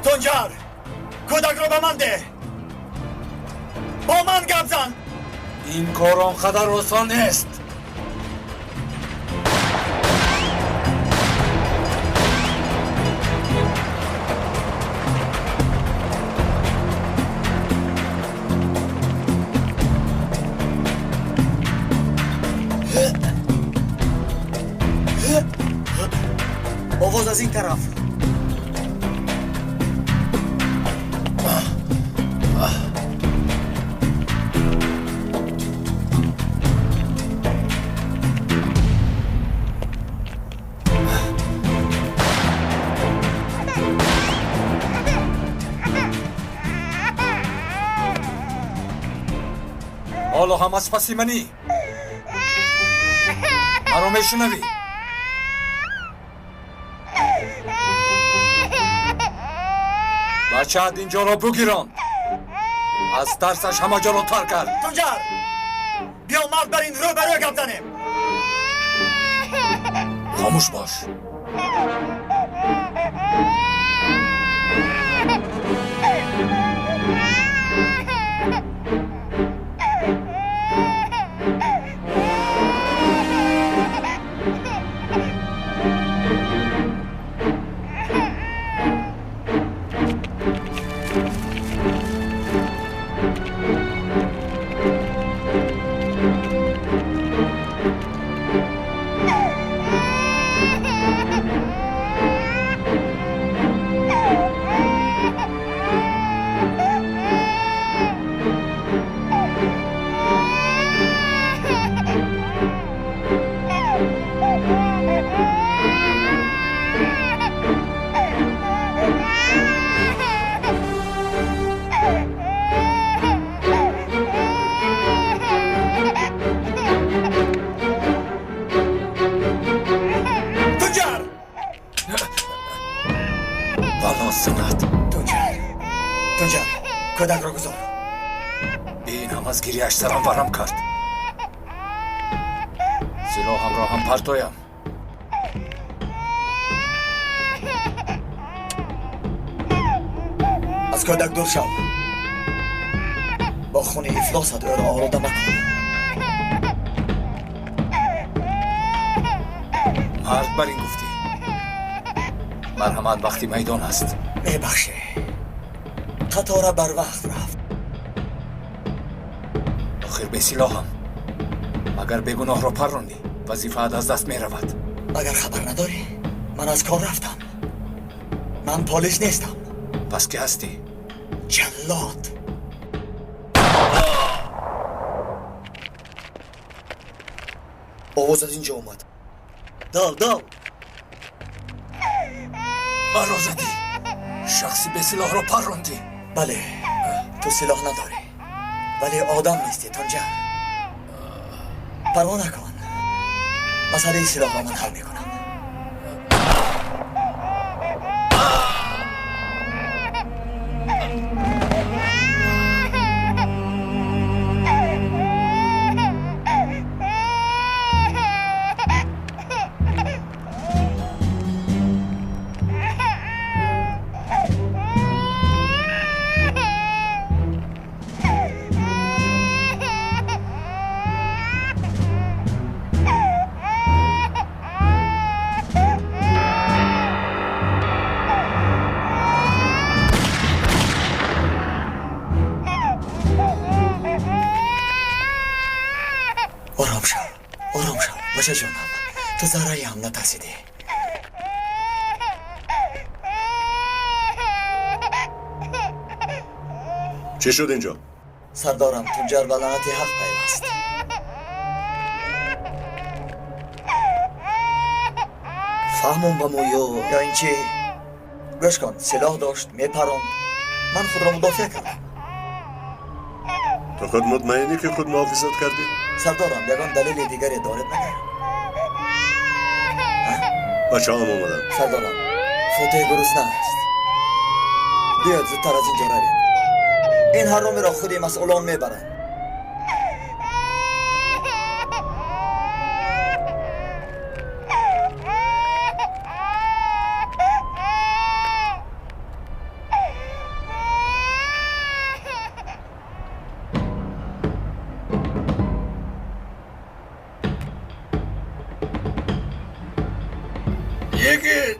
[SPEAKER 4] Тунҷар, кӯдакро ба ман деҳ. Бо ман гап зан.
[SPEAKER 17] Ин кор он қадар осон нест.
[SPEAKER 16] Овоз аз ин тараф.
[SPEAKER 17] Ҳоло ҳам аз паси манӣ. Маро мешунавӣ? Бачаат инҷоро бугирон. Аз тарсаш ҳама ҷоро тар кард.
[SPEAKER 4] Тунҷар, биё мард бар ин рӯ ба рӯ гап занем.
[SPEAKER 17] Хомӯш бош.
[SPEAKER 4] Тунҷар, кӯдакро гузор.
[SPEAKER 17] Ин ҳам аз гирияш сарам варам кард. Силоҳамро ҳам партоям.
[SPEAKER 4] Аз кӯдак дур шав. Бо хуни ифлосат ӯро олуда макун.
[SPEAKER 17] Мард бар ин гуфтӣ. Марҳамат, вақти майдон аст.
[SPEAKER 4] Мебахшӣ, қатора барвақт рафт.
[SPEAKER 17] Охир бесилоҳам. Агар бегуноҳро парронӣ, вазифаат аз даст меравад.
[SPEAKER 4] Агар хабар надорӣ, ман аз кор рафтам.
[SPEAKER 3] Ман полис нестам.
[SPEAKER 17] Пас кӣ ҳастӣ?
[SPEAKER 3] Ҷаллод.
[SPEAKER 16] Овоз аз ин ҷо омад. Дав, дав!
[SPEAKER 17] Маро задӣ. Шахси бесилоҳро паррондӣ.
[SPEAKER 3] Бале, ту силоҳ надорӣ, вале одам нестӣ, Тунҷар. Парво накун, масъалаи силоҳро ман ҳал мекунам. Ором шав, ором шав, бачаҷонам, ту зарраям натарсидӣ.
[SPEAKER 2] Чӣ шуд инҷо?
[SPEAKER 3] Сардорам, Тунҷар ба лаънати ҳақ пайваст.
[SPEAKER 16] Фаҳмон ба мо ё
[SPEAKER 3] ё ин чи? Гӯш кун, силоҳ дошт, мепаронд. Ман худро мудофиа кардам.
[SPEAKER 2] Ту худ мутмаинӣ, ки худ муҳофизат кардӣ?
[SPEAKER 3] Сардорам, ягон далели дигаре доред магар?
[SPEAKER 2] Бачаҳоам омаданд.
[SPEAKER 3] Сардорам, Фотеҳ гурусна аст. Биёед, зудтар аз ин ҷо равем. Ин ҳаромиро худи масъулон мебаранд.
[SPEAKER 8] Yigit!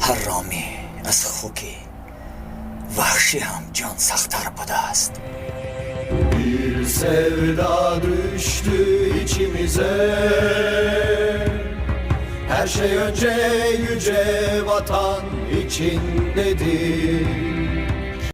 [SPEAKER 3] Ҳаромӣ аз хуки ваҳшӣ ҳам ҷон сахттар будааст.
[SPEAKER 1] Bir sevda düştü içimize. Her şey önce yüce vatan için dedik.